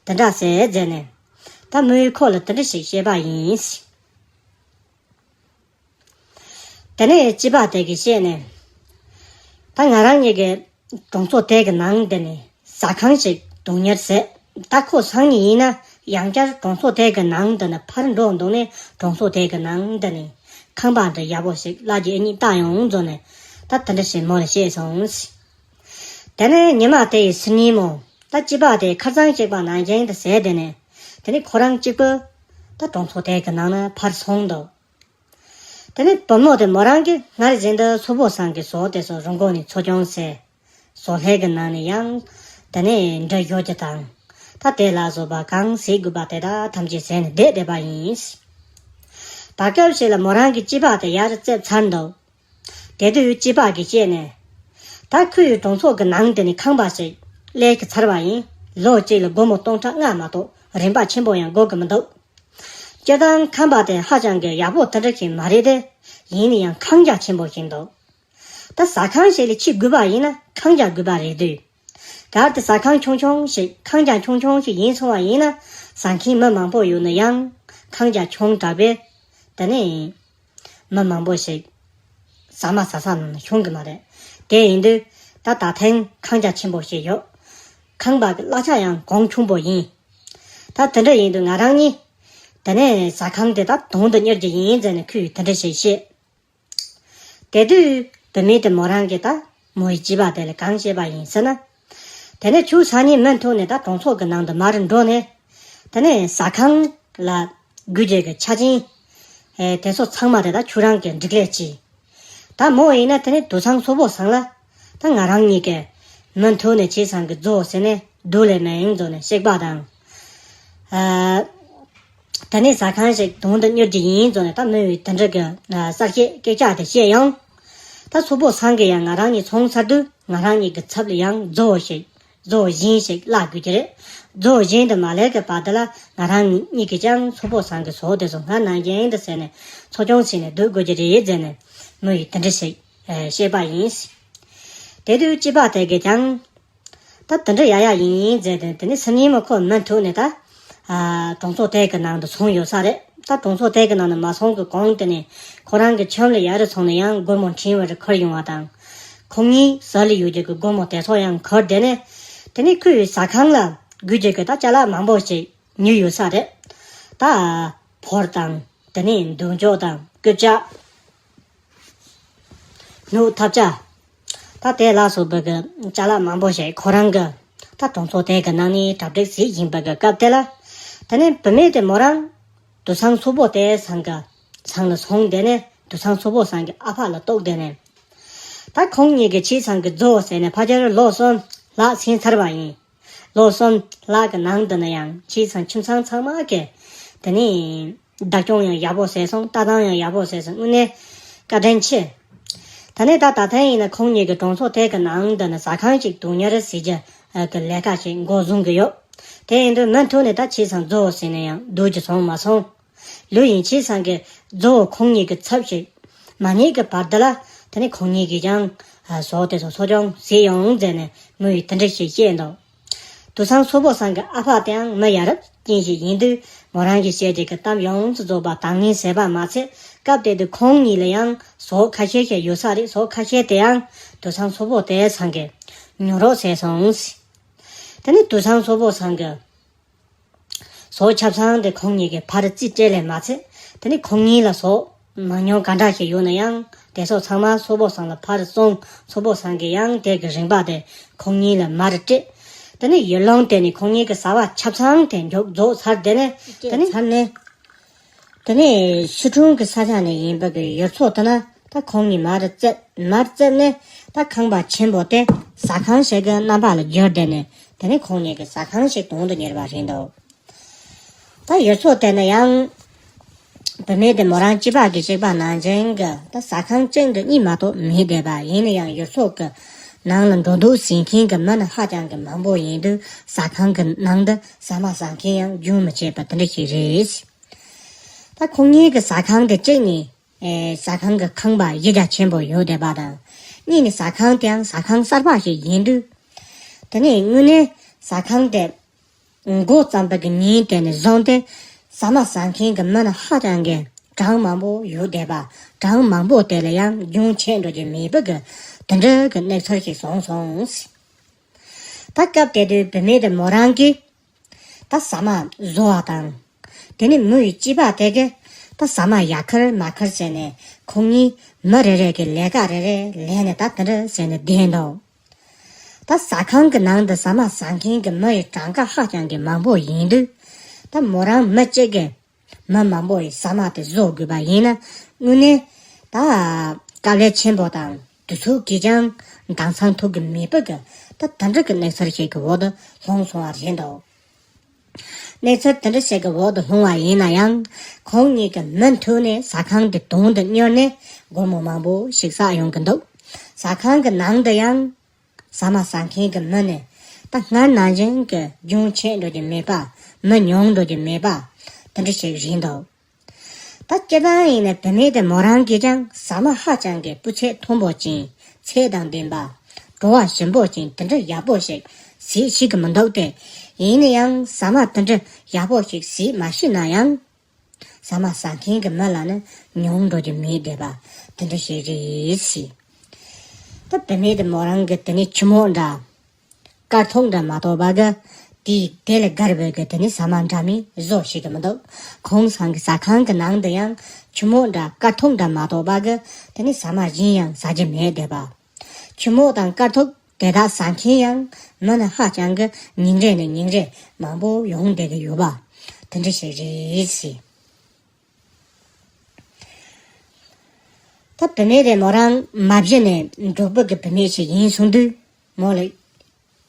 དེ་འདྲ་ཟེར་མཛད་ནས། ད་མོས་ཁོ་ལ་དེ་འདྲ་ཞིག་བཤད་པ་ཡིན། དེ་ནས་སྐྱེས་པ་དེ་གིས་བཤད་ནས། ད་ང་རང་གཉིས་ཀྱི་གྲོང་ཚོ་དེ་གི་ནང་དེ་ནས་ཟ་ཁང་ཞིག་དོང་གཉེར་ཟེར། ད་ཁོ་སང་ཉིན་ཡིན་ན་ཡང་བསྐྱར་གྲོང་ཚོ་དེ་གི་ནང་དེ་ནས་ཕར་འགྲོ་འདུག་ནས་གྲོང་ཚོ་དེ་གི་ནང་དེ་ནས་ཁང་པ་འདི་ཡག་པོ་ཞིག་གླ་རྒྱུ་ཨེ་རྙེད་ལྟ་ཡོང་བཟོ་ནས། ད་དེ་འདྲ་ཞིག་མོ་ལ་བཤད་སོང་། དེ་ནས་ཉི་མ་དེ་ཡི་སང་ཉིན་མོ། ད་སྐྱེས་པ་དེ་ཁ་སང་གཅིག་པ་ནང་བཞིན་དུ་ཟས་དེ་ནས། དེ་ནས་ཁོ་རང་གཅིག་པུ་ད་གྲོང་ཚོ་དེ་གི་ནང་ན་ཕར་སོང་འདུག་དེ་ནས་བུ་མོ་དེ་མོ་རང་གིས་སྔར་བཞིན་དུ་སུ་པོ་སང་གི་ཟོག་དེ་ཚོ་རི་མགོ་ནས་འཚོ་སྐྱོང་བྱས། ཟོག་ལྷས་ཀྱི་ནང་ནས་ཡང་དེ་ནས་འབྲི་ཞོ་རྒྱུ་དང་། ད་དེ་ལ་སོགས་པ་གང་ཟས་དགོས་པ་དེ་དག་ཐམས་ཅད་ཟས་ནས་བསྡད་བསྡད་པ་ཡིན། ད་སྐབས་ཤིག་ལ་མོ་རང་གི་སྐྱེས་པ་དེ་ཡར་བཙལ་ཚར་འདུག་དེ་དུས་སྐྱེས་པ་གིས་བཤད་ནས། ད་ཁོས་གྲོང་ཚོ་གི་ནང་དེ་ནས་ཁང་པ་ཞིག་ལས་ཀྱི་ཚར་བ་ཡིན། ལོ་གཅིག་ལ་སྒོར་མོ་སྟོང་ཕྲག་ལྔ་མ་གཏོགས་རིན་པ་ཆེན་པོ་ཡང་དགོས་ཀྱི་མི་འདུག་སྤྱིར་བཏང་ཁང་པ་དེ་ཧ་ཅང་གི་ཡག་པོ་དེ་འདྲ་ཞིག་མ་རེད་དེ། ཡིན་ན་ཡང་ཁང་རྒྱ་ཆེན་པོ་ཞིག་འདུག་ད་ཟ་ཁང་ཞིག་ལ་ཆེས་དགོས་པ་ཡིན་ན་ཁང་རྒྱ་དགོས་པ་རེད་དུས། གལ་ཏེ་ཟ་ཁང་ཆུང་ཆུང་ཞིག་ཁང་རྒྱ་ཆུང་ཆུང་ཞིག་ཡིན་སོང་བ་ཡིན་ན། ཟ་མཁན་མི་མང་པོ་ཡོད་ན་ཡང་ཁང་རྒྱ་ཆུང་དྲགས་པས། དེ་ནས་མི་མང་པོ་ཞིག་ཟ་མ་ཟ་ས་ནང་ན་ཤོང་གི་མ་རེད། དེ་ཡིན་དུས་ད་ད་ཐེངས་ཁང་རྒྱ་ཆེན་པོ་ཞིག་ཡོད། ཁང་པ་གི་གླ་ཆ་ཡང་གོང་ཆུང་པོ་ཡིན། ད་དེ་འདྲ་ཡིན་དུས་ང་རང་གཉིས་དེ་ནས་ཟ་ཁང་དེ་ད་དོང་དུ་གཉེར་རྒྱུ་ཡིན་ཟེར་ནས་ཁོས་དེ་འདྲ་ཞིག་བཤད། དེ་དུས་བུད་མེད་དེ་མོ་རང་གིས་ད་མོ་ཡི་སྐྱེས་པ་དེ་ལ་གང་བཤད་པ་ཡིན་ཟེར་ན། དེ་ནས་ཁྱོད་སང་ཉིན་མུ་མཐུད་ནས་ད་གྲོང་ཚོ་གི་ནང་དུ་མར་འགྲོ་ནས། དེ་ནས་ཟ་ཁང་ལ་དགོས་རྒྱུ་གི་ཆ་རྐྱེན། ཨེ་དེ་ཚོ་ཚང་མ་དེ་ད་ཁྱོད་རང་གིས་སྒྲིག་ལས་གྱིས། ད་མོ་ཡིན་ན་དེ་ནས་དུད་ཚང་སོ་པོ་སང་ལ། ད་ང་རང་གཉིས་ཀས་མུ་མཐུད་ནས་ཁྱེད་ཚང་གི་རྫོ་ཟེར་ནས་སྡུག་ལས་མེད་ཡིན་བཟོ་ནས་གཤེགས་པ་དང་། ཨ། ད་ནི་ཟ་ཁང་ཞིག་དོང་དུ་གཉེར་རྒྱུ་ཡིན་བཟོ་ནས་ད་མོ་ཡིས་དེ་འདྲ་གི་གསལ་བཤད་སྐད་ཆ་དེ་བཤད་ཡང་། ད་སོ་པོ་སང་གིས་ཡང་ང་རང་གཉིས་ཚོང་ཚར་དུས་ང་རང་གཉིས་ཀྱི་ཚབ་ལ་ཡང་རྫོ་ཞིག་རྫོ་གཞན་ཞིག་གླ་དགོས་ཀྱི་རེད། རྫོ་གཞན་དུ་མ་སླེབས་ཀྱི་བར་དུ་ལ་ང་རང་གཉིས་ཀྱིས་ཀྱང་སོ་པོ་སང་གི་ཟོག་དེ་ཚོ་སྔར་ནང་བཞིན་དུ་ཟས་ནས་འཚོ་སྐྱོང་བྱས་ནས་སྡོད་དགོས་ཀྱི་རེད་ཟེར་ནས་མོ་ཡིས་དེ་འདྲ་ཞིག་བཤད་པ་ཡིན། དེ་དུས་སྐྱེས་པ་དེ་གིས་ཀྱང་། ད་དེ་འདྲ་ཡ་ཡ་ཡིན་ཡིན་ཟེར་ཏེ་དེ་ནས་སང་ཉིན་མོ་ཁོ་མུ་མཐུད་ནས་ད། ཨ། གྲོང་ཚོ་དེ་གི་ནང་དུ་སོང་ཡོད་ས་རེད། ད་གྲོང་ཚོ་དེ་གི་ནང་དུ་མ་སོང་གི་གོང་དེ་ནས་ཁོ་རང་གི་ཁྱིམ་ལ་ཡར་སོང་ནས་ཡང་སྒོར་མོ་འཕྲིན་བར་འཁུར་ཡོང་བ་དང་། ཁོང་གཉིས་ཟ་ལ་ཡོད་རྒྱུ་གི་སྒོར་མོ་དེ་ཚོ་ཡང་འཁུར་དེ་ནས། དེ་ནས་ཁོས་ཟ་ཁང་ལ་དགོས་རྒྱུ་གི་ད་ཅ་ལག་མང་པོ་ཞིག་ཉོས་ཡོད་ས་རེད། ད། ཕོར་དང་། དེ་ནས་འདུག་ཅོག་དང་སྐུ་བཅག་སྣུག་ཐབ་ཆ། ད་དེ་ལ་སོགས་པའི་གི་ཅ་ལག་མང་པོ་ཞིག་ཁོ་རང་གི་ད་གྲོང་ཚོ་དེ་གི་ནང་ནས་གྲ་སྒྲིག་བྱེད་བཞིན་པའི་གི་སྐབས་དེ་ལ། དེ་ནས་བུད་མེད་དེ་མོ་རང་དུད་ཚང་སོ་པོ་དེ་ཚང་གི་ཚང་ལ་སོང་དེ་ནས་དུད་ཚང་སོ་པོ་ཚང་གི་ཨ་ཕ་ལ་གཏུགས་དེ་ནས། ད་ཁོང་གཉིས་ཀྱི་ཁྱེད་ཚང་གི་རྫོ་ཟེར་ནས་ཕལ་ཆེར་ལོ་གསུམ་ལྷག་ཕྱིན་ཚར་བ་ཡིན། ལོ་གསུམ་ལྷག་གི་ནང་དུ་ནི་ཡང་ཁྱེད་ཚང་ཁྱིམ་ཚང་ཚང་མ་གི་དེ་ནས་བདག་སྐྱོང་ཡང་ཡག་པོ་བྱས་སོང་། ལྟ་སྟངས་ཡང་ཡག་པོ་བྱས་སོང་། དངོས་གནས་བཀའ་དྲིན་ཆེ། ད་ནས་ད་ད་ཐེངས་ཡིན་ན་ཁོང་གཉིས་ཀྱི་གྲོང་ཚོ་དེ་གི་ནང་དུ་ནི་ཟ་ཁང་ཞིག་དོན་གཉེར་བྱེད་རྒྱུ་གི་ལས་ཀ་ཞིག་འགོ་བཟུང་གི་ཡོད། དེ་ཡིན་དུས་མུ་མཐུད་ནས་ད་ཁྱེད་ཚང་རྫོ་ཟེར་ནས་ཡང་སྡོད་རྒྱུ་སོང་མ་སོང་། ལོས་ཡིན་ཁྱེད་ཚང་གི་རྫོ་ཁོང་གཉིས་ཀྱི་ཚབ་ཞིག་མ་རྙེད་ཀྱི་བར་དུ་ལ་དེ་ནས་ཁོང་གཉིས་ཀྱིས་ཀྱང་ཟོག་དེ་ཚོ་འཚོ་སྐྱོང་བྱེད་ཡོང་ཟེར་ནས་མོ་ཡིས་དེ་འདྲ་ཞིག་བཤད་འདུག་དུད་ཚང་སོ་པོ་ཚང་གི་ཨ་ཕ་དེའང་མི་ཡ་རབས་ཅན་ཞིག་ཡིན་དུས་མོ་རང་གི་བཤད་རྒྱུ་གི་གཏམ་ཡོངས་སུ་རྫོགས་པ་དང་ལེན་བྱས་པ་མ་ཚད་སྐབས་དེ་དུས་ཁོང་གཉིས་ལ་ཡང་ཟོག་ཁ་ཤས་ཤིག་ཡོད་ས་རེད། ཟོག་ཁ་ཤས་དེའང་དུད་ཚང་སོ་པོ་དེ་ཚང་གིས་ཉོ་རོགས་བྱས་སོང་། དེ་ནས་དུས་སང་སོག་པོ་སང་གི་ཟོག་ཆབ་སང་དེ་ཁོང་གཉིས་ཀྱི་ཕར་རྩིས་སྤྲད་ལས་མ་ཚད། དེ་ནས་ཁོང་གཉིས་ལ་ཟོག་མང་ཉུང་ག་འདྲ་ཞིག་ཡོད་ན་ཡང་དེ་ཚོ་ཚང་མ་སོག་པོ་སང་ལ་ཕར་སོང་། སོག་པོ་སང་གིས་ཡང་དེ་གི་རིན་པ་དེ་ཁོང་གཉིས་ལ་མར་སྤྲད། དེ་ནས་ཡར་ལུང་དེ་ནས་ཁོང་གཉིས་ཀྱི་ཟ་བ་ཆབ་སང་དེ་མཇུག་རྫོགས་ཚར། དེ་ནས་དེ་ནས་ཚར་ནས། དེ་ནས་ཤི་ཁྲུང་གི་ས་ཆ་ནས་ཡིན་པ་གི་ཡུལ་ཚོ་དེ་ན་ད་ཁོང་གཉིས་མར་བཙལ། མར་བཙལ་ནས་ད་ཁང་པ་ཆེན་པོ་དེ་ཟ་ཁང་ཞིག་གི་རྣམ་པ་ལ་བསྒྱུར། དེ་ནས་དེ་ནས་ཁོང་གཉིས་ཀྱི་ཟ་ཁང་ཞིག་དོན་དུ་གཉེར་བ་རེད་འདུག་ད་ཡུལ་ཚོ་དེ་ན་ཡང་བུད་མེད་དེ་མོ་རང་སྐྱེས་པ་གི་གཅིག་པ་ནང་བཞིན་གི་ད་ཟ་ཁང་གཅིག་འདྲ་གཉིས་མ་གཏོགས་མེད་བསྡད་པ་ཡིན་ན་ཡང་ཡུལ་ཚོ་གི་ནང་ལ་འགྲོ་འདུག་ཟིན་མཁན་གི་མི་ནི་ཧ་ཅང་གི་མང་པོ་ཡིན་དུས་ཟ་ཁང་གི་ནང་དུ་ཟ་མ་ཟ་མཁན་ཡང་རྒྱུན་མི་ཆད་པ་དེ་འདྲ་ཞིག་རེད། ད་ཁོང་གཉིས་ཀྱི་ཟ་ཁང་དེ་གཅིག་ནི་ཨེ་ཟ་ཁང་གི་ཁང་པ་གཞི་རྒྱ་ཆེན་པོ་ཡོད་བསྡད་པ་དང་། གཉིས་ནི་ཟ་ཁང་དེའང་ཟ་ཁང་གསར་པ་ཞིག་ཡིན་དུས། དེ་ནས་དངོས་གནས་ཟ་ཁང་དེ་འགོ་བརྩམས་པ་གི་ཉིན་དེ་ནས་བཟུང་སྟེ་ཟ་མ་ཟ་མཁན་གྱི་མི་ནི་ཧ་ཅང་གི་གྲངས་མང་པོ་ཡོད་བསྡད་པ། གྲངས་མང་པོ་དེ་ལ་ཡང་རྒྱུན་ཆད་འགྲོ་རྒྱུ་མེད་པ་གི་དེ་འདྲ་གི་གནས་ཚུལ་ཞིག་བྱུང་སོང་། ད་སྐབས་དེ་དུས་བུད་མེད་དེ་མོ་རང་གིས་ད་ཟ་མ་བཟོ་བ་དང་། དེ་ནས་མོ་ཡི་སྐྱེས་པ་དེ་གིས་ད་ཟ་མ་ཡར་ཁུར་མར་ཁུར་བྱས་ནས་ཁོང་གཉིས་མི་རེ་རེ་གི་ལས་ཀ་རེ་རེ་ལས་ནས་ད་དེ་འདྲ་བྱས་ནས་བསྡད་འདུག་ད་ཟ་ཁང་གི་ནང་དུ་ཟ་མ་ཟ་མཁན་གྱི་མི་ཡི་གྲངས་ཀ་ཧ་ཅང་གི་མང་པོ་ཡིན་དུས། ད་མོ་རང་མི་གཅིག་གིས་མི་མང་པོ་ཡི་ཟ་མ་དེ་བཟོ་དགོས་པ་ཡིན་ན། དངོས་གནས་ད་དཀའ་ལས་ཆེན་པོ་དང་དུས་ཚོད་ཀྱིས་ཀྱང་འདང་ཚང་ཐུབ་ཀྱི་མེད་པ་གི་ད་དེ་འདྲ་གི་གནས་ཚུལ་ཞིག་གི་འོག་ཏུ་ལྷུང་སོང་བ་རེད་འདུག་གནས་ཚུལ་དེ་འདྲ་ཞིག་གི་འོག་ཏུ་ལྷུང་བ་ཡིན་ན་ཡང་། ཁོང་གཉིས་ཀྱི་མུ་མཐུད་ནས་ཟ་ཁང་དེ་དོན་དུ་གཉེར་ནས་སྒོར་མོ་མང་པོ་ཞིག་བསགས་ཡོང་གི་འདུག་ཟ་ཁང་གི་ནང་དུ་ཡང་ཟ་མ་ཟ་མཁན་གྱི་མི་ནི་ད་སྔར་ནང་བཞིན་གྱི་རྒྱུན་ཆད་འགྲོ་རྒྱུ་མེད་པ། མི་ཉུང་འགྲོ་རྒྱུ་མེད་པ་དེ་འདྲ་ཞིག་རེད་འདུག་ད་སྤྱིར་བཏང་ཡིན་ན་བུད་མེད་དེ་མོ་རང་གིས་ཀྱང་ཟ་མ་ཧ་ཅང་གི་སྤུས་ཚད་མཐོན་པོ་ཅན། ཚད་དང་ལྡན་པ། བྲོ་བ་ཞིམ་པོ་ཅན་དེ་འདྲ་ཡག་པོ་ཞིག་བཟོས་ཤེས་ཀྱི་མི་འདུག་སྟེ། ཡིན་ན་ཡང་ཟ་མ་དེ་འདྲ་ཡག་པོ་ཞིག་བཟོས་མ་ཤེས་ན་ཡང་། ཟ་མ་ཟ་མཁན་གྱི་མི་ལ་ནི་ཉུང་འགྲོ་རྒྱུ་མེད་བསྡད་པ་དེ་འདྲ་ཞིག་རེད་ཟེར། ད་བུད་མེད་དེ་མོ་རང་གི་དེ་ནས་ཆུ་མོག་འདྲ། དཀར་ཐོག་འདྲ་མ་གཏོགས་པ་གི། དེའི་དེ་ལས་བརྒལ་བའི་གི་དེ་ནི་ཟ་མ་འདྲ་མིན་བཟོ་ཤེས་ཀྱི་མི་འདུག་ཁོང་ཚང་གི་ཟ་ཁང་གི་ནང་དུ་ཡང་ཆུ་མོག་འདྲ་དཀར་ཐོག་འདྲ་མ་གཏོགས་པ་གི་དེ་ནི་ཟ་མ་གཞན་ཡང་ཟ་རྒྱུ་མེད་བསྡད་པ། ཆུ་མོག་དང་དཀར་ཐོག་དེ་དག་ཟ་མཁན་ཡང་མི་ནི་ཧ་ཅང་གི་ཉིན་རེ་ནས་ཉིན་རེ་མང་པོ་ཡོང་བསྡད་ཀྱི་ཡོད་པ་དེ་འདྲ་ཞིག་རེད་ཟེར། ད་བུད་མེད་དེ་མོ་རང་མ་གཞི་ནས་འབྲོག་པ་གི་བུད་མེད་ཞིག་ཡིན་སོང་དུས། མོ་ལ་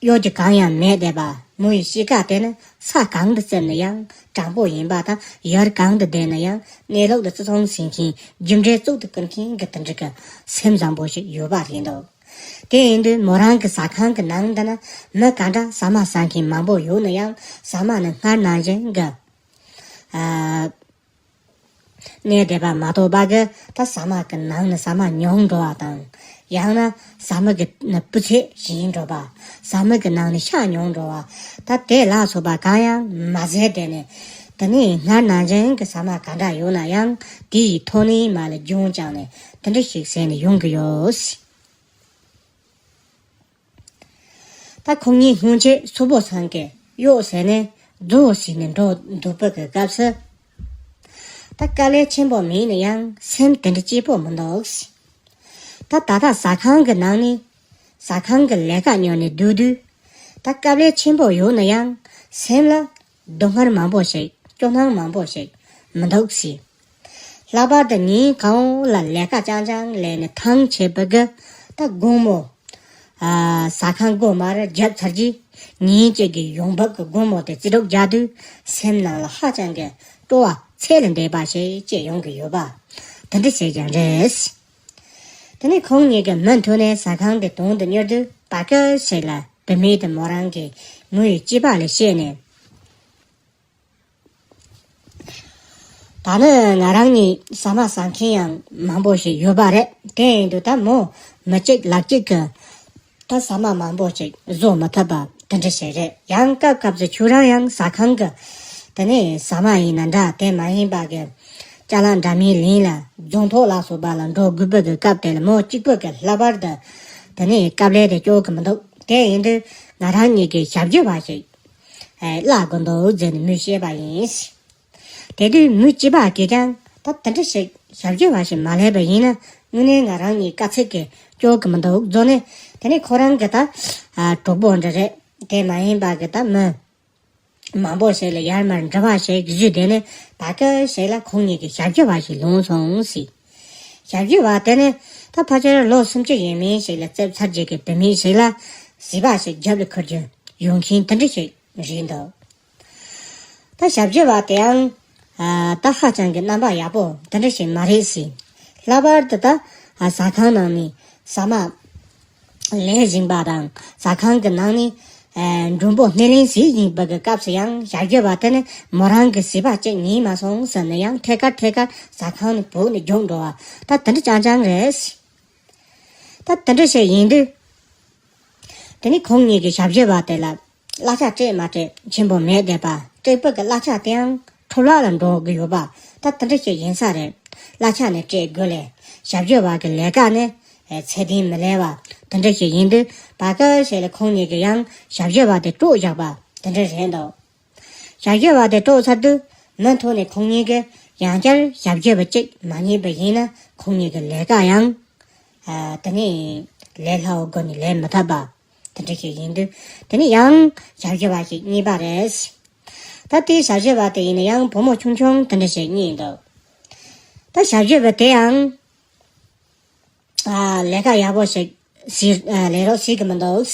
གཡོ་སྒྱུ་གང་ཡང་མེད་བསྡད་པ། མོ་ཡི་གཤིས་ཀ་དེ་ནི་ས་གང་དུ་བཙལ་ན་ཡང་དྲང་པོ་ཡིན་པ་དང་། ཡུལ་གང་དུ་བསྡད་ན་ཡང་གནས་ལུགས་དེ་བརྩི་མཐོང་བྱེད་མཁན། རྒྱུ་འབྲས་གཙུག་ཏུ་བཀུར་མཁན་གྱི་དེ་འདྲ་གི་སེམས་བཟང་པོ་ཞིག་ཡོད་པ་རེད་འདུག་དེ་ཡིན་དུས་མོ་རང་གི་ཟ་ཁང་གི་ནང་དུ་ན་མི་ག་འདྲ་ཟ་མ་ཟ་མཁན་མང་པོ་ཡོད་ན་ཡང་ཟ་མ་ནི་སྔར་ནང་བཞིན་གི་ཨ། གནས་བསྡད་པ་མ་གཏོགས་པ་གི་ད་ཟ་མ་གི་ནང་ནས་ཟ་མ་ཉུང་འགྲོ་བ་དང་། ཡང་ན་ཟ་མ་གི་ནི་སྤུས་ཚད་ཞན་འགྲོ་བ། ཟ་མ་གི་ནང་ནས་ཤ་ཉུང་འགྲོ་བ། ད་དེ་ལ་སོགས་པ་གང་ཡང་མ་ཟད་དེ་ནས། དེ་ནས་སྔར་ནང་བཞིན་གི་ཟ་མ་ག་འདྲ་ཡོད་ན་ཡང་དེ་ཡི་ཐོག་ནས་མ་ལ་རྒྱུན་བསྐྱངས་ནས་དེ་འདྲ་ཞིག་ཟས་ནས་ཡོང་གི་ཡོད། ད་ཁོང་གཉིས་སྔོན་ཆད་སོག་པོ་ཚང་གི་གཡོག་ཟེར་ནས་རྫོ་ཟེར་ནས་འགྲོ་འདུག་པ་གི་སྐབས་སུ། ད་དཀའ་ལས་ཆེན་པོ་མེད་ན་ཡང་སེམས་དེ་འདྲ་སྐྱིད་པོ་མི་འདུག་ད་ད་ལྟ་ཟ་ཁང་གི་ནང་ནས་ཟ་ཁང་གི་ལས་ཀ་ཉོ་ནས་སྡོད་དུས། ད་དཀའ་ལས་ཆེན་པོ་ཡོད་ན་ཡང་སེམས་ལ་སྡུག་བསྔལ་མང་པོ་ཞིག་སྐྱོ་སྣང་མང་པོ་ཞིག་མི་འདུག་ཟེར། ལྷག་པར་དུ་ཉིན་གང་ལ་ལས་ཀ་རྐྱང་རྐྱང་ལས་ནས་ཐང་ཆད་པ་གི་ད་དགོང་མོ། ཨ། ཟ་ཁང་སྒོ་མར་བརྒྱབ་ཚར་རྗེས་ཉིན་གཅིག་གི་ཡོང་འབབ་ཀྱི་སྒོར་མོ་དེ་རྩིས་སྒྲུབ་རྒྱག་དུས་སེམས་ནང་ལ་ཧ་ཅང་གི་སྤྲོ་བ་ཚད་ལས་འདས་པ་ཞིག་སྐྱེས་ཡོང་གི་ཡོད་པ་དེ་འདྲ་ཞིག་ཀྱང་རེད། དེ་ནས་ཁོང་གཉིས་ཀྱིས་མུ་མཐུད་ནས་ཟ་ཁང་དེ་དོན་དུ་གཉེར་དུས་བར་སྐབས་ཤིག་ལ་བུད་མེད་དེ་མོ་རང་གི་མོ་ཡི་སྐྱེས་པ་ལ་བཤད་ནས། ད་ནི་ང་རང་གཉིས་ཟ་མ་ཟ་མཁན་ཡང་མང་པོ་ཞིག་ཡོད་པ་རེད། དེ་ཡིན་དུས་ད་མོ་མི་གཅིག་ལག་གཅིག་གིས་ད་ཟ་མ་མང་པོ་ཞིག་བཟོ་མི་ཐུབ་པ་དེ་འདྲ་ཞིག་རེད། ཡང་སྐབས་སྐབས་སུ་ཁྱོད་རང་ཡང་ཟ་ཁང་གི་དེ་ནས་ཟ་མ་ཡིན་ན་འདྲ། དེ་མ་ཡིན་པ་གི་ཅ་ལག་འདྲ་མིན་ལེན་ལ་རྫོང་ཐོག་ལ་སོགས་པ་ལ་འགྲོ་དགོས་པ་གི་སྐབས་དེ་ལ་མོ་གཅིག་པུ་གི་ལྷག་པར་དུ་དེ་ནས་དཀའ་ལས་དེ་སྐྱོ་གི་མི་འདུག་དེ་ཡིན་དུས་ ང་རང་གཉིས་ཀྱི་ཞབས་ཕྱི་བ་ཞིག་ཨེ་བརླག་དགོས་འདུག་ཟེར་ནས་མོས་བཤད་པ་ཡིན། དེ་དུས་མི་གཅིག་པ་གིས་ཀྱང་ད་དེ་འདྲ་ཞིག་ཞབས་ཕྱི་བ་ཞིག་མ་ལེན་པ་ཡིན་ན་དངོས་གནས་ང་རང་གཉིས་དཀའ་ཚེགས་ཀྱིས་སྐྱོ་གི་མི་འདུག་བཟོ་ནས། དེ་ནས་ཁོ་རང་གི་ད་ཨ་གྲོགས་པོ་འདྲ་རེད། དེ་མ་ཡིན་པ་གི་ད་མི་མང་པོ་ཞིག་ལ་ཡར་མར་འདྲི་བ་ཞིག་བརྒྱུད། དེ་ནས་བར་སྐབས་ཤིག་ལ་ཁོང་གཉིས་ཀྱི་ཞབས་ཕྱི་བ་ཞིག་ལོང་སོང་ཟེར། ཞབས་ཕྱི་བ་དེ་ནི་ད་ཕལ་ཆེར་ལོ་སུམ་ཅུ་ཡས་མས་ཞིག་ལ་སླེབས་ཚར་རྗེས་ཀྱི་བུད་མེད་ཞིག་ལ་བྱིས་པ་ཞིག་རྒྱབ་ལ་འཁུར་རྒྱུ་ཡོང་མཁན་དེ་འདྲ་ཞིག་རེད་འདུག་ད་ཞབས་ཕྱི་བ་དེའང་ཨ་ད་ཧ་ཅང་གི་རྣམ་པ་ཡག་པོ་དེ་འདྲ་ཞིག་མ་རེད་ཟེར། ལྷག་པར་དུ་ད་ཨ་ཟ་ཁང་ནང་ནས་ཟ་མ་ལས་བཞིན་པ་དང་། ཟ་ཁང་གི་ནང་ནས་ཨ་མགྲོན་པོ་སྣེ་ལེན་བྱེད་བཞིན་པ་གི་སྐབས་སུ་ཡང་ཞབས་ཕྱི་བ་དེ་ནི་མོ་རང་གི་བྱིས་པ་གཅིག་ཉིད་མ་སོང་ཟེར་ནས་ཡང་ཐད་ཀར་ཐད་ཀར་ཟ་ཁང་ནས་བུད་ནས་རྒྱུགས་འགྲོ་བ་ད་དེ་འདྲ་རྐྱང་རྐྱང་རེད། ད་དེ་འདྲ་ཞིག་ཡིན་དུས། དེ་ནི་ཁོང་གཉིས་ཀྱི་ཞབས་ཕྱི་བ་དེ་ལ་གླ་ཆ་སྤྲད་མ་སྤྲད་ཆེན་པོ་མེད་བསྡད་པ། སྤྲད་པ་གི་གླ་ཆ་དེའང་འཕྲོ་བརླག་ལ་འགྲོ་གི་ཡོད་པ་ད་དེ་འདྲ་ཞིག་ཡིན་ས་རེད། གླ་ཆ་ནི་སྤྲད་དགོས་ལས་ཞབས་ཕྱི་བ་གི་ལས་ཀ་ནི་ཚད་ལྡན་མི་ལས་པ་དེ་འདྲ་ཞིག་ཡིན་དུས། བར་སྐབས་ཤིག་ལ་ཁོང་གཉིས་ཀྱིས་ཡང་ཞབས་ཕྱི་བ་དེ་དཀྲོག་བཞག་པ་དེ་འདྲ་རེད་འདུག་ཞབས་ཕྱི་བ་དེ་དཀྲོག་ཚར་དུས་མུ་མཐུད་ནས་ཁོང་གཉིས་ཀྱིས་ཡང་བསྐྱར་ཞབས་ཕྱི་བ་གཅིག་མ་རྙེད་པ་ཡིན་ན་ཁོང་གཉིས་ཀྱི་ལས་ཀ་ཡང་ཨ་དེ་ནས་ལས་སླ་བོ་སྒོ་ནས་ལས་མི་ཐུབ་པ་དེ་འདྲ་ཞིག་ཡིན་དུས། དེ་ནས་ཡང་ཞབས་ཕྱི་བ་ཞིག་རྙེད་པ་རེད། ད་དེའི་ཞབས་ཕྱི་བ་དེ་ཡིན་ན་ཡང་བུ་མོ་ཆུང་ཆུང་དེ་འདྲ་ཞིག་རྙེད་འདུག་ད་ཞབས་ཕྱི་བ་དེ་ཡང་ཨ་ལས་ཀ་ཡག་པོ་ཞིག་ཞིག་ཨ་ལས་རོགས་བྱེད་གི་མི་འདུག་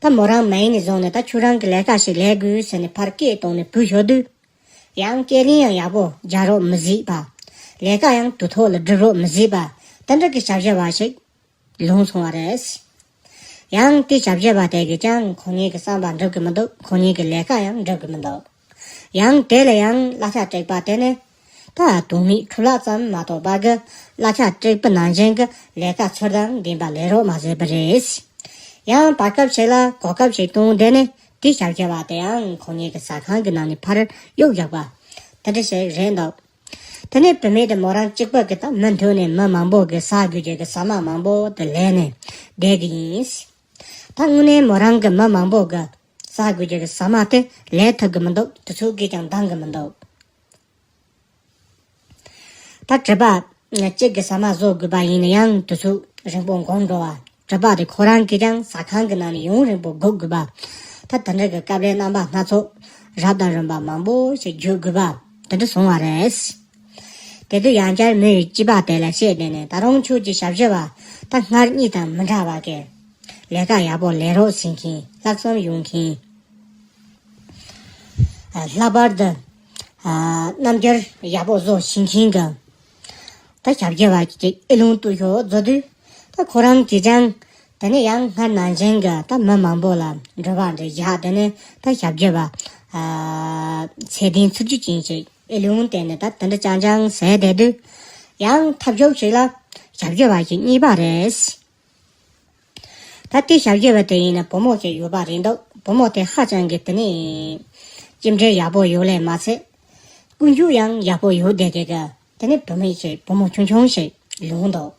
ད་མོ་རང་མ་ཡིན་ནས་བཟུང་ནས་ད་ཁྱོད་རང་གི་ལས་ཀ་ཞིག་ལས་དགོས་ཟེར་ནས་ཕར་སྐད་བཏང་ནས་བུད་ཤོར་དུས། ཡང་སྐྱེས་ལན་ཡང་ཡག་པོ་རྒྱག་རོགས་མི་བྱེད་པ། ལས་ཀ་ཡང་དུས་ཐོག་ལ་སྒྲུབ་རོགས་མི་བྱེད་པ། དེ་འདྲ་གི་ཞབས་ཕྱི་བ་ཞིག་ལོང་སོང་བ་རེད། ཡང་དེ་ཞབས་ཕྱི་བ་དེ་གིས་ཀྱང་ཁོང་གཉིས་ཀྱི་བསམ་པ་འགྲུབ་གི་མི་འདུག་ཁོང་གཉིས་ཀྱི་ལས་ཀ་ཡང་འགྲུབ་གི་མི་འདུག་ཡང་དེ་ལ་ཡང་གླ་ཆ་སྤྲད་པ་དེ་ནི་ད་དོན་མེད་འཕྲོ་བརླག་ཙམ་མ་གཏོགས་པ་གི་གླ་ཆ་སྤྲད་པ་ནང་བཞིན་གྱི་ལས་ཀ་ཚུལ་དང་ལྡན་པ་ལས་རོགས་མ་བྱས་པ་རེད། ཡང་བར་སྐབས་ཤིག་ལ་གོ་སྐབས་ཤིག་བཏང་། དེ་ནི་དེ་ཞབས་ཕྱི་བ་དེའང་ཁོང་གཉིས་ཀྱི་ཟ་ཁང་གི་ནང་ནས་ཕར་གཡུགས་བཞག་པ་དེ་འདྲ་ཞིག་རེད་འདུག་དེ་ནས་བུད་མེད་དེ་མོ་རང་གཅིག་པུ་གིས་ད་མུ་མཐུད་ནས་མི་མང་པོ་གི་ཟ་དགོས་ཀྱི་གི་ཟ་མ་མང་པོ་དེ་ལས་ནས་བསྡད་ཀྱི་ཡིན། ད་དངོས་གནས་མོ་རང་གི་མི་མང་པོ་གི་ཟ་དགོས་ཀྱི་གི་ཟ་མ་དེ་ལས་ཐུབ་གི་མི་འདུག་དུས་ཚོད་ཀྱིས་ཀྱང་འདང་གི་མི་འདུག་ད་གྲྭ་པ་གཅིག་གིས་ཟ་མ་བཟོ་དགོས་པ་ཡིན་ན་ཡང་དུས་ཚོད་རིང་པོ་འགོར་འགྲོ་བ། གྲྭ་པ་དེ་ཁོ་རང་གིས་ཀྱང་ཟ་ཁང་གི་ནང་ནས་ཡུན་རིང་པོ་སྒུག་དགོས་པ། ད་དེ་འདྲ་གི་སྐབས་ལ་རྣམ་པ་སྣ་ཚོགས་རབ་དང་རིམ་པ་མང་པོ་ཞིག་བརྒྱུད་དགོས་པ་དེ་འདྲ་སོང་བ་རེད། དེ་དུས་ཡང་བསྐྱར་མི་ཡི་སྐྱེས་པ་དེ་ལ་བཤད་དེ་ནས། ད་རུང་ཁྱོད་ཀྱི་ཞབས་ཕྱི་བ་ད་སྔར་གཉིས་དང་མི་འདྲ་བ་གི་ལས་ཀ་ཡག་པོ་ལས་རོགས་བྱེད་མཁན། ལྷག་བསམ་ཡོད་མཁན། ལྷག་པར་དུ་རྣམ་འགྱུར་ཡག་པོ་བཟོ་ཤེས་མཁན་གྱི་ད་ཞབས་ཕྱི་བ་ཅིག་ཨེ་ལུང་བཏུ་ཤོག་བཟོ་དུས། ད་ཁོ་རང་གིས་ཀྱང་དེ་ནས་ཡང་སྔར་ནང་བཞིན་གྱི་ད་མི་མང་པོ་ལ་འགྲོ་བ་འདི་བཞག་དེ་ནས་ད་ཞབས་ཕྱི་བ་ཚད་ལྡན་ཚུལ་རྒྱུ་ཅན་ཞིག་ཨེ་ལུང་བསྟན་ནས་ད་དེ་འདྲ་རྐྱང་རྐྱང་ཟེར་བསྡད་དུས། ཡང་ཐབས་སྐྱོ་ཞིག་ལ་ཞབས་ཕྱི་བ་ཞིག་རྙེད་པ་རེད། ད་དེ་ཞབས་ཕྱི་བ་དེ་ཡིན་ན་བུ་མོ་ཞིག་ཡོད་པ་རེད་འདུག་བུ་མོ་དེ་ཧ་ཅང་གི་དེ་ནས་གཅེས་འབྲེལ་ཡག་པོ་ཡོད་ལས་མ་ཚད། ཀུན་སྤྱོད་ཡང་ཡག་པོ་ཡོད་བསྡད་ཀྱི་གི་དེ་ནས་བུད་མེད་ཞིག་བུ་མོ་ཆུང་ཆུང་ཞིག་ལོང་འདུག་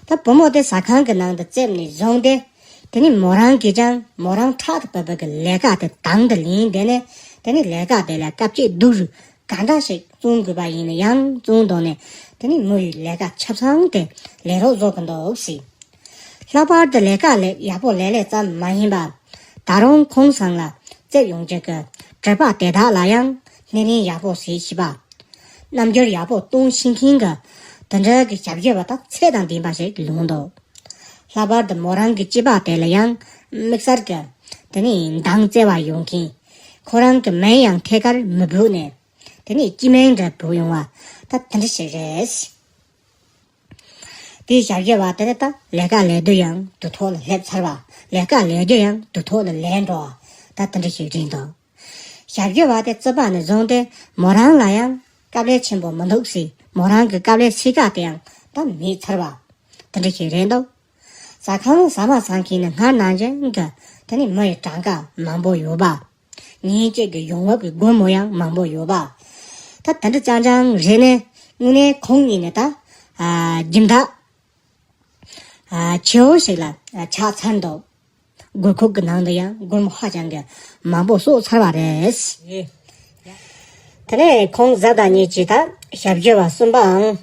ད་བུ་མོ་དེ་ཟ་ཁང་གི་ནང་དུ་བཙལ་ནས་བཟུང་སྟེ། དེ་ནས་མོ་རང་གིས་ཀྱང་མོ་རང་ཕྲག་ཏུ་བབས་པའི་གི་ལས་ཀ་དེ་དང་དུ་ལེན། དེ་ནས་དེ་ནས་ལས་ཀ་དེ་ལ་དཀའ་སྤྱད་སྡུག་རུས་ག་འདྲ་ཞིག་བརྩོན་དགོས་པ་ཡིན་ན་ཡང་བརྩོན་བཏང་ནས། དེ་ནས་མོ་ཡི་ལས་ཀ་ཆ་ཚང་དེ་ལས་རོགས་བཟོ་གི་འདུག་ཟེར། ལྷག་པར་དུ་ལས་ཀ་ལས་ཡག་པོ་ལས་ལས་ཙམ་མ་ཡིན་པ། ད་རུང་ཁོང་ཚང་ལ་བཙལ་ཡོང་རྒྱུ་གི་གྲྭ་པ་དེ་དག་ལ་ཡང་སྣེ་ལེན་ཡག་པོ་བྱེད་ཤེས་པ། རྣམ་འགྱུར་ཡག་པོ་གཏོང་ཤེས་མཁན་གྱི་དེ་འདྲ་གི་ཞབས་ཕྱི་བ་དག་ཚད་དང་ལྡན་པ་ཞིག་ལོང་འདུག་ལྷག་པར་དུ་མོ་རང་གི་སྐྱེས་པ་དེ་ལ་ཡང་དམིགས་བསལ་གྱི་དེ་ནས་འདང་བརྩེ་བ་ཡོད་མཁན། ཁོ་རང་གི་མིང་ཡང་ཐད་ཀར་མི་འབོད་ནས། དེ་ནས་སྐྱེས་མིང་འདྲ་འབོད་ཡོང་བ་ད་དེ་འདྲ་ཞིག་རེད། དེའི་ཞབས་ཕྱི་བ་དེ་ནི་ད་ལས་ཀ་ལས་དུས་ཡང་དུས་ཐོག་ལ་སླེབས་ཚར་བ། ལས་ཀ་ལས་རྒྱུ་ཡང་དུས་ཐོག་ལ་ལས་འགྲོ་བ་ད་དེ་འདྲ་ཞིག་རེད་འདུག་ཞབས་ཕྱི་བ་དེ་བརྩིས་པ་ནས་བཟུང་སྟེ་མོ་རང་ལ་ཡང་དཀའ་ལས་ཆེན་པོ་མི་འདུག་ཟེར། མོ་རང་གི་དཀའ་ལས་ཚིག་ཁ་དེ་ཡང་ད་མེད་ཚར་བ་དེ་འདྲ་ཞིག་རེད་འདུག་ཟ་ཁང་ཟ་མ་ཟ་མཁན་ནི་སྔར་ནང་བཞིན་གྱི་དེ་ནི་མི་ཡི་གྲངས་ཀ་མང་པོ་ཡོད་པ། ཉིན་གཅིག་གི་ཡོང་འབབ་ཀྱི་སྒོར་མོ་ཡང་མང་པོ་ཡོད་པ། ད་དེ་འདྲ་རྐྱང་རྐྱང་རེད་ནས། དངོས་གནས་ཁོང་གཉིས་ནི་ད་ཨ་སྦྱིན་བདག་ཨ་ཆེ་བོ་ཞིག་ལ་ཨ་ཆགས་ཚར་འདུག་སྒོར་ཁུག་གི་ནང་དུ་ཡང་སྒོར་མོ་ཧ་ཅང་གི་མང་པོ་གསོག་ཚར་བ་རེད། དེ་ནས་ཁོང་གཟའ་ཟླ་གཉིས་ཀྱི་ད་ཞབས་ཕྱི་བ་གསུམ་པའང་།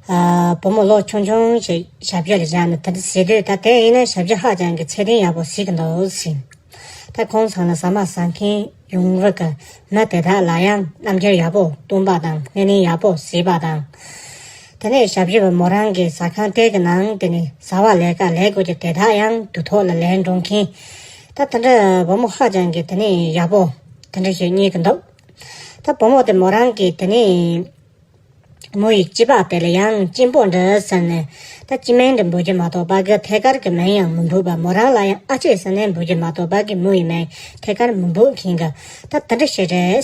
ཨ། བུ་མོ་ལོ་ཆུང་ཆུང་ཞིག་ཞབས་ཕྱི་ལ་བཞག་ནས་དེ་འདྲ་བྱེད་དུས། ད་དེ་ཡིན་ན་ཞབས་ཕྱི་ཧ་ཅང་གི་ཚད་ལྡན་ཡག་པོ་བྱེད་ཀྱི་འདུག་ཟེར། ད་ཁོང་ཚང་ལ་ཟ་མ་ཟ་མཁན་ཡོང་བ་གི་མི་དེ་དག་ལ་ཡང་རྣམ་འགྱུར་ཡག་པོ་སྟོན་པ་དང་སྣེ་ལེན་ཡག་པོ་བྱེད་པ་དང་། དེ་ནས་ཞབས་ཕྱི་བ་མོ་རང་གི་ཟ་ཁང་དེ་གི་ནང་དེ་ནས་བྱ་བ་ལས་ཀ་ལས་དགོས་ཀྱི་དེ་དག་ཡང་དུས་ཐོག་ལ་ལས་འགྲོ་མཁན། ད་དེ་འདྲ་བུ་མོ་ཧ་ཅང་གི་དེ་ནས་ཡག་པོ་དེ་འདྲ་ཞིག་རྙེད་ཀྱི་འདུག་ད་བུ་མོ་དེ་མོ་རང་གི་དེ་ནས་མོ་ཡི་སྐྱེས་པ་དེ་ལ་ཡང་གཅེན་པོ་འདྲ་ཟེར་ནས། ད་སྤྱི་མིང་འདྲ་འབོད་ཀྱི་མ་གཏོགས་པ་གི་ཐད་ཀར་གྱི་མིང་ཡང་མི་འབོད་པ། མོ་རང་ལ་ཡང་ཨ་ཅེ་ཟེར་ནས་འབོད་ཀྱི་མ་གཏོགས་པ་གི་མོ་ཡི་མིང་ཐད་ཀར་མི་འབོད་མཁན་གྱི་ད་དེ་འདྲ་ཞིག་རེད།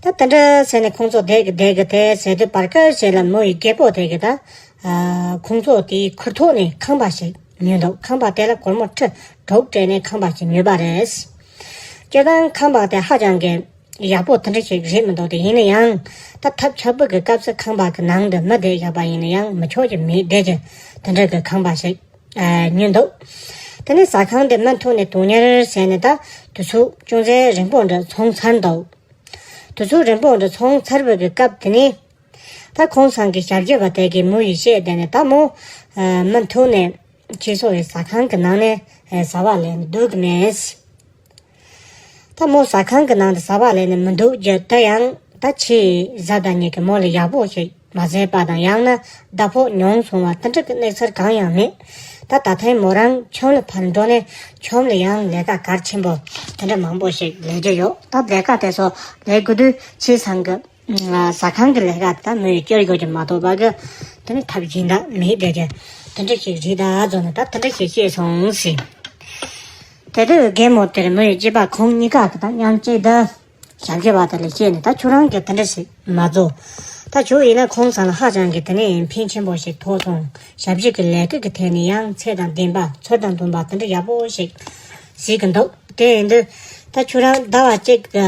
ད་དེ་འདྲ་ཟེར་ནས་ཁོང་ཚོ་བསྡད་གི་བསྡད་གི་དེ་ཟེར་དུས། བར་སྐབས་ཤིག་ལ་མོ་ཡི་རྒད་པོ་དེ་གི་ད་ཨ་ཁོང་ཚོ་དེའི་ཁུར་ཐོག་ནས་ཁང་པ་ཞིག་ཉོས་འདུག་ཁང་པ་དེ་ལ་སྒོར་མོ་ཁྲི་དྲུག་སྤྲད་ནས་ཁང་པ་ཞིག་ཉོས་པ་རེད། སྤྱིར་བཏང་ཁང་པ་དེ་ཧ་ཅང་གི་ཡག་པོ་དེ་འདྲ་ཞིག་རེད་མི་འདུག་དེ་ཡིན་ན་ཡང་། ད་ཐབ་ཆག་པོ་གི་སྐབས་སུ་ཁང་པ་གི་ནང་དུ་མི་བསྡད་བཞག་པ་ཡིན་ན་ཡང་མི་ཆོག་གི་མེད་བསྡད་ཀྱི་དེ་འདྲ་གི་ཁང་པ་ཞིག་ཨ་ཉོས་འདུག་དེ་ནས་ཟ་ཁང་དེ་མུ་མཐུད་ནས་དོན་གཉེར་བྱས་ནས་ད་དུས་ཚོད་ཅུང་ཟད་རིང་པོ་འདྲ་སོང་ཚར་འདུག་དུས་ཚོད་རིང་པོ་འདྲ་སོང་ཚར་བའི་གི་སྐབས་དེ་ནས། ད་ཁོང་ཚང་གི་ཞབས་ཕྱི་བ་དེ་གིས་མོ་ཡི་བཤད་དེ་ནས། ད་མོ་ཨ་མུ་མཐུད་ནས་ཁྱེད་ཚོ་ཡི་ཟ་ཁང་གི་ནང་ནས་ཨ་བྱ་བ་ལས་ནས་སྡོད་གི་མེད། ད་མོ་ཟ་ཁང་གི་ནང་དུ་བྱ་བ་ལས་ནས་མི་སྡོད་རྒྱུ་དེ་ཡང་། ད་ཁྱེད་གཟའ་ཟླ་གཉིས་ཀྱིས་མོ་ལ་ཡག་པོ་ཞིག་མ་བྱས་པ་དང་། ཡང་ན་ཟླ་ཕོགས་ཉུང་སོང་བ་དེ་འདྲ་གི་གནས་ཚུལ་གང་ཡང་མེད། ད་ད་ཐེངས་མོ་རང་ཁྱིམ་ལ་ཕར་འགྲོ་ནས་ཁྱིམ་ལ་ཡང་ལས་ཀ་གལ་ཆེན་པོ་དེ་འདྲ་མང་པོ་ཞིག་ལས་རྒྱུ་ཡོད། ད་ལས་ཀ་དེ་ཚོ་ལས་དགོས་དུས་ཁྱེད་ཚང་གི་ཨ་ཟ་ཁང་གི་ལས་ཀ་དེ་མོས་བསྐྱུར་དགོས་ཀྱི་མ་གཏོགས་པ་གི་དེ་ནི་ཐབས་གཞན་དག་མེད་བསྡད་ཀྱི་དེ་འདྲ་ཞིག་རེད། ད་བཟོ་ནས་ད་དེ་འདྲ་ཞིག་བཤད་སོང་ཟེར། དེ་དུས་རྒན་མོ་དེར་མོ་ཡི་སྐྱེས་པ་ཁོང་གཉིས་ཀ་གི་ད་མཉམ་གཅིག་ཏུ་ཞབས་ཕྱི་བ་དེ་ལ་བཤད་ནས། ད་ཁྱོད་རང་གིས་དེ་འདྲ་ཞིག་མ་བཟོ། ད་ཁྱོད་ཡིན་ན་ཁོང་ཚང་ལ་ཧ་ཅང་གི་དེ་ནས་ཕན་ཆེན་པོ་ཞིག་ཐོགས་སོང་། ཞབས་ཕྱི་གི་ལས་ཀ་གི་ཐད་ནས་ཡང་ཚད་དང་ལྡན་པ་ཚུལ་དང་ལྡན་པ་དེ་འདྲ་ཡག་པོ་ཞིག་བྱེད་ཀྱི་འདུག་དེ་ཡིན་དུས་ད་ཁྱོད་རང་ཟླ་བ་གཅིག་གི་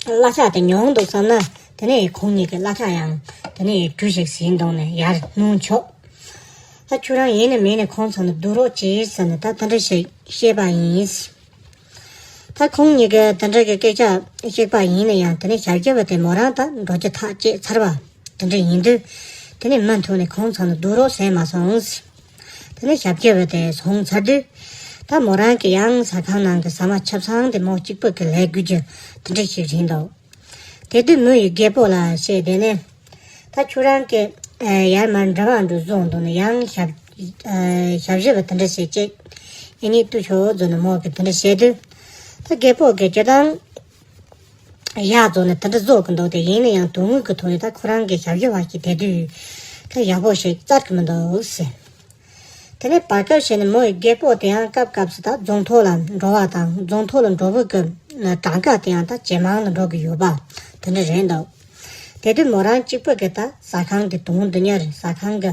གླ་ཆ་དེ་ཉུང་འདུག་བསམ་ན། དེ་ནས་ཁོང་གཉིས་ཀྱི་གླ་ཆ་ཡང་དེ་ནས་གྲུ་ཞིག་ཟིན་གཏོང་ནས་ཡར་སྣོན་ཆོག་ད་ཁྱོད་རང་ཡིན་ན་མིན་ན་ཁོང་ཚང་ལ་བསྡུ་རོགས་བྱེད་ཟེར་ནས་ད་དེ་འདྲ་ཞིག་བཤད་པ་ཡིན། ད་ཁོང་གཉིས་ཀྱིས་དེ་འདྲ་གི་སྐད་ཆ་བཤད་པ་ཡིན་ན་ཡང་། དེ་ནས་ཞབས་ཕྱི་བ་དེ་མོ་རང་ད་འགྲོ་རྒྱུ་ཐག་བཅད་ཚར་བ་དེ་འདྲ་ཡིན་དུས། དེ་ནས་མུ་མཐུད་ནས་ཁོང་ཚང་ལ་བསྡུ་རོགས་བྱས་མ་སོང་། དེ་ནས་ཞབས་ཕྱི་བ་དེ་སོང་ཚར་དུས། ད་མོ་རང་གི་ཡང་ཟ་ཁང་ནང་གི་ཟ་མ་ཆ་ཚང་དེ་མོ་གཅིག་པུ་གི་ལས་དགོས་རྒྱུ་དེ་འདྲ་ཞིག་རེད་འདུག་དེ་དུས་མོ་ཡི་རྒད་པོ་ལ་བཤད་དེ་ནས། ད་ཁྱོད་རང་གིས་ཨ་ཡར་མར་འགྲོ་བ་འགྲོ་བཟོ་འདུག་ན་ཡང་ཞབས་ཨ་ཞབས་ཕྱི་བ་དེ་འདྲ་ཞིག་བྱེད། ཨེ་ནི་ལྟོས་ཤོག་བཟོ་ནས་མོ་གིས་དེ་འདྲ་བཤད་དུས། ད་རྒད་པོ་གིས་སྤྱིར་བཏང་ཡག་བཟོ་ནས་དེ་འདྲ་བཟོ་གི་འདུག་དེ་ཡིན་ན་ཡང་དོན་དངོས་ཀྱི་ཐོག་ནས་ད་ཁོ་རང་གི་ཞབས་ཕྱི་བ་ཞིག་དེ་དུས་ད་ཡག་པོ་ཞིག་བཙལ་གི་མི་འདུག་ཟེར། དེ་ནས་བར་སྐབས་ཤིག་ནས་མོ་ཡི་རྒད་པོ་དེ་ཡང་སྐབས་སྐབས་སུ་ད་རྫོང་ཐོག་ལ་འགྲོ་བ་དང་། རྫོང་ཐོག་ལ་འགྲོ་བའི་གི་གྲངས་ཀ་དེ་ཡང་ད་ཇེ་མང་ལ་འགྲོ་གི་ཡོད་པ་དེ་འདྲ་རེད་འདུག་དེ་དུས་མོ་རང་གཅིག་པུ་གི་ད་ཟ་ཁང་གི་དོན་དུ་གཉེར། ཟ་ཁང་གི་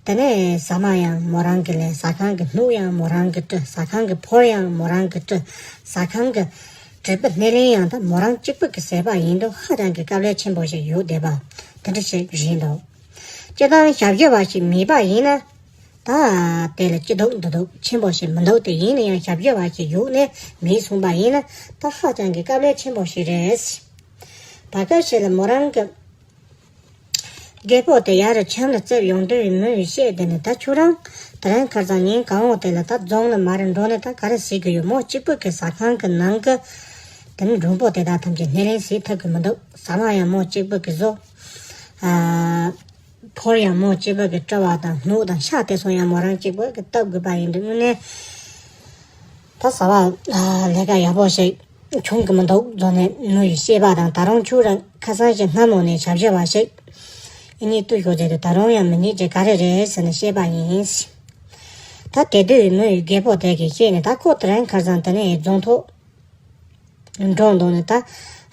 དེ་ནས་ཟ་མ་ཡང་མོ་རང་གིས་ལས། ཟ་ཁང་གི་སྣུམ་ཡང་མོ་རང་གིས་དཀྲི། ཟ་ཁང་གི་ཕོར་ཡང་མོ་རང་གིས་དཀྲི། ཟ་ཁང་གི་དྲེག་པ་སྣེ་ལེན་ཡང་ད་མོ་རང་གཅིག་པུ་གིས་བྱས་པ་ཡིན་དུས་ཧ་ཅང་གི་དཀའ་ལས་ཆེན་པོ་ཞིག་ཡོད་བསྡད་པ་དེ་འདྲ་ཞིག་རེད་འདུག་སྤྱིར་བཏང་ཞབས་ཕྱི་བ་ཞིག་མེད་པ་ཡིན་ན། ད་དེ་ལ་སྐྱིད་སྡུག་འདི་སྡུག་ཆེན་པོ་ཞིག་མི་འདུག་དེ་ཡིན་ན་ཡང་ཞབས་ཕྱི་བ་ཞིག་ཡོད་ནས་མེད་སོང་པ་ཡིན་ན། ད་ཧ་ཅང་གི་དཀའ་ལས་ཆེན་པོ་ཞིག་རེད། བར་སྐབས་ཤིག་ལ་མོ་རང་གི་རྒད་པོ་དེ་ཡར་ཁྱིམ་ལ་བཙལ་ཡོང་དུས་མོ་ཡིས་བཤད་དེ་ནས། ད་ཁྱོད་རང་དེ་རིང་ཁ་སང་ཉིན་གང་བོ་དེ་ལ་ད་རྫོང་ལ་མར་འགྲོ་ནས་ད་ག་རེ་བྱེད་ཀྱི་ཡོད། མོ་གཅིག་པུ་གི་ཟ་ཁང་གི་ནང་གི་དེ་ནི་མགྲོན་པོ་དེ་དག་ཐམས་ཅད་སྣེ་ལེན་བྱེད་ཐུབ་ཀྱི་མི་འདུག་ཟ་མ་ཡང་མོ་གཅིག་པུ་གི་བཟོ། ཨ། ཕོར་ཡང་མོ་གཅིག་པུ་གི་དཀྲི་བ་དང་། སྣུམ་དང་ཤ་དེ་ཚོ་ཡང་མོ་རང་གཅིག་པུ་གི་བཏབ་དགོས་པ་ཡིན་དུས། དངོས་གནས་ད་བྱ་བ་ལས་ཀ་ཡག་པོ་ཞིག་བྱུང་གི་མི་འདུག་བཟོ་ནས་མོ་ཡིས་བཤད་པ་དང་། ད་རུང་ཁྱོད་རང་ཁ་སང་ཞིག་སྔ་མོ་ནས་ཞབས་ཕྱི་བ་ཞིག་ཨེ་ནི་ལྟོས་ཤོག་ཟེར་དུས། ད་རུང་ཡང་མི་རྙེད་ཀྱི་ག་རེ་རེད་ཟེར་ནས་བཤད་པ་ཡིན། ད་དེ་དུས་མོ་ཡི་རྒད་པོ་དེ་གིས་བཤད་ནས། ད་ཁོ་དེ་རིང་ཁ་སང་དེ་ནས་རྫོང་ཐོག་འགྲོ་འདུག་ནས་ད།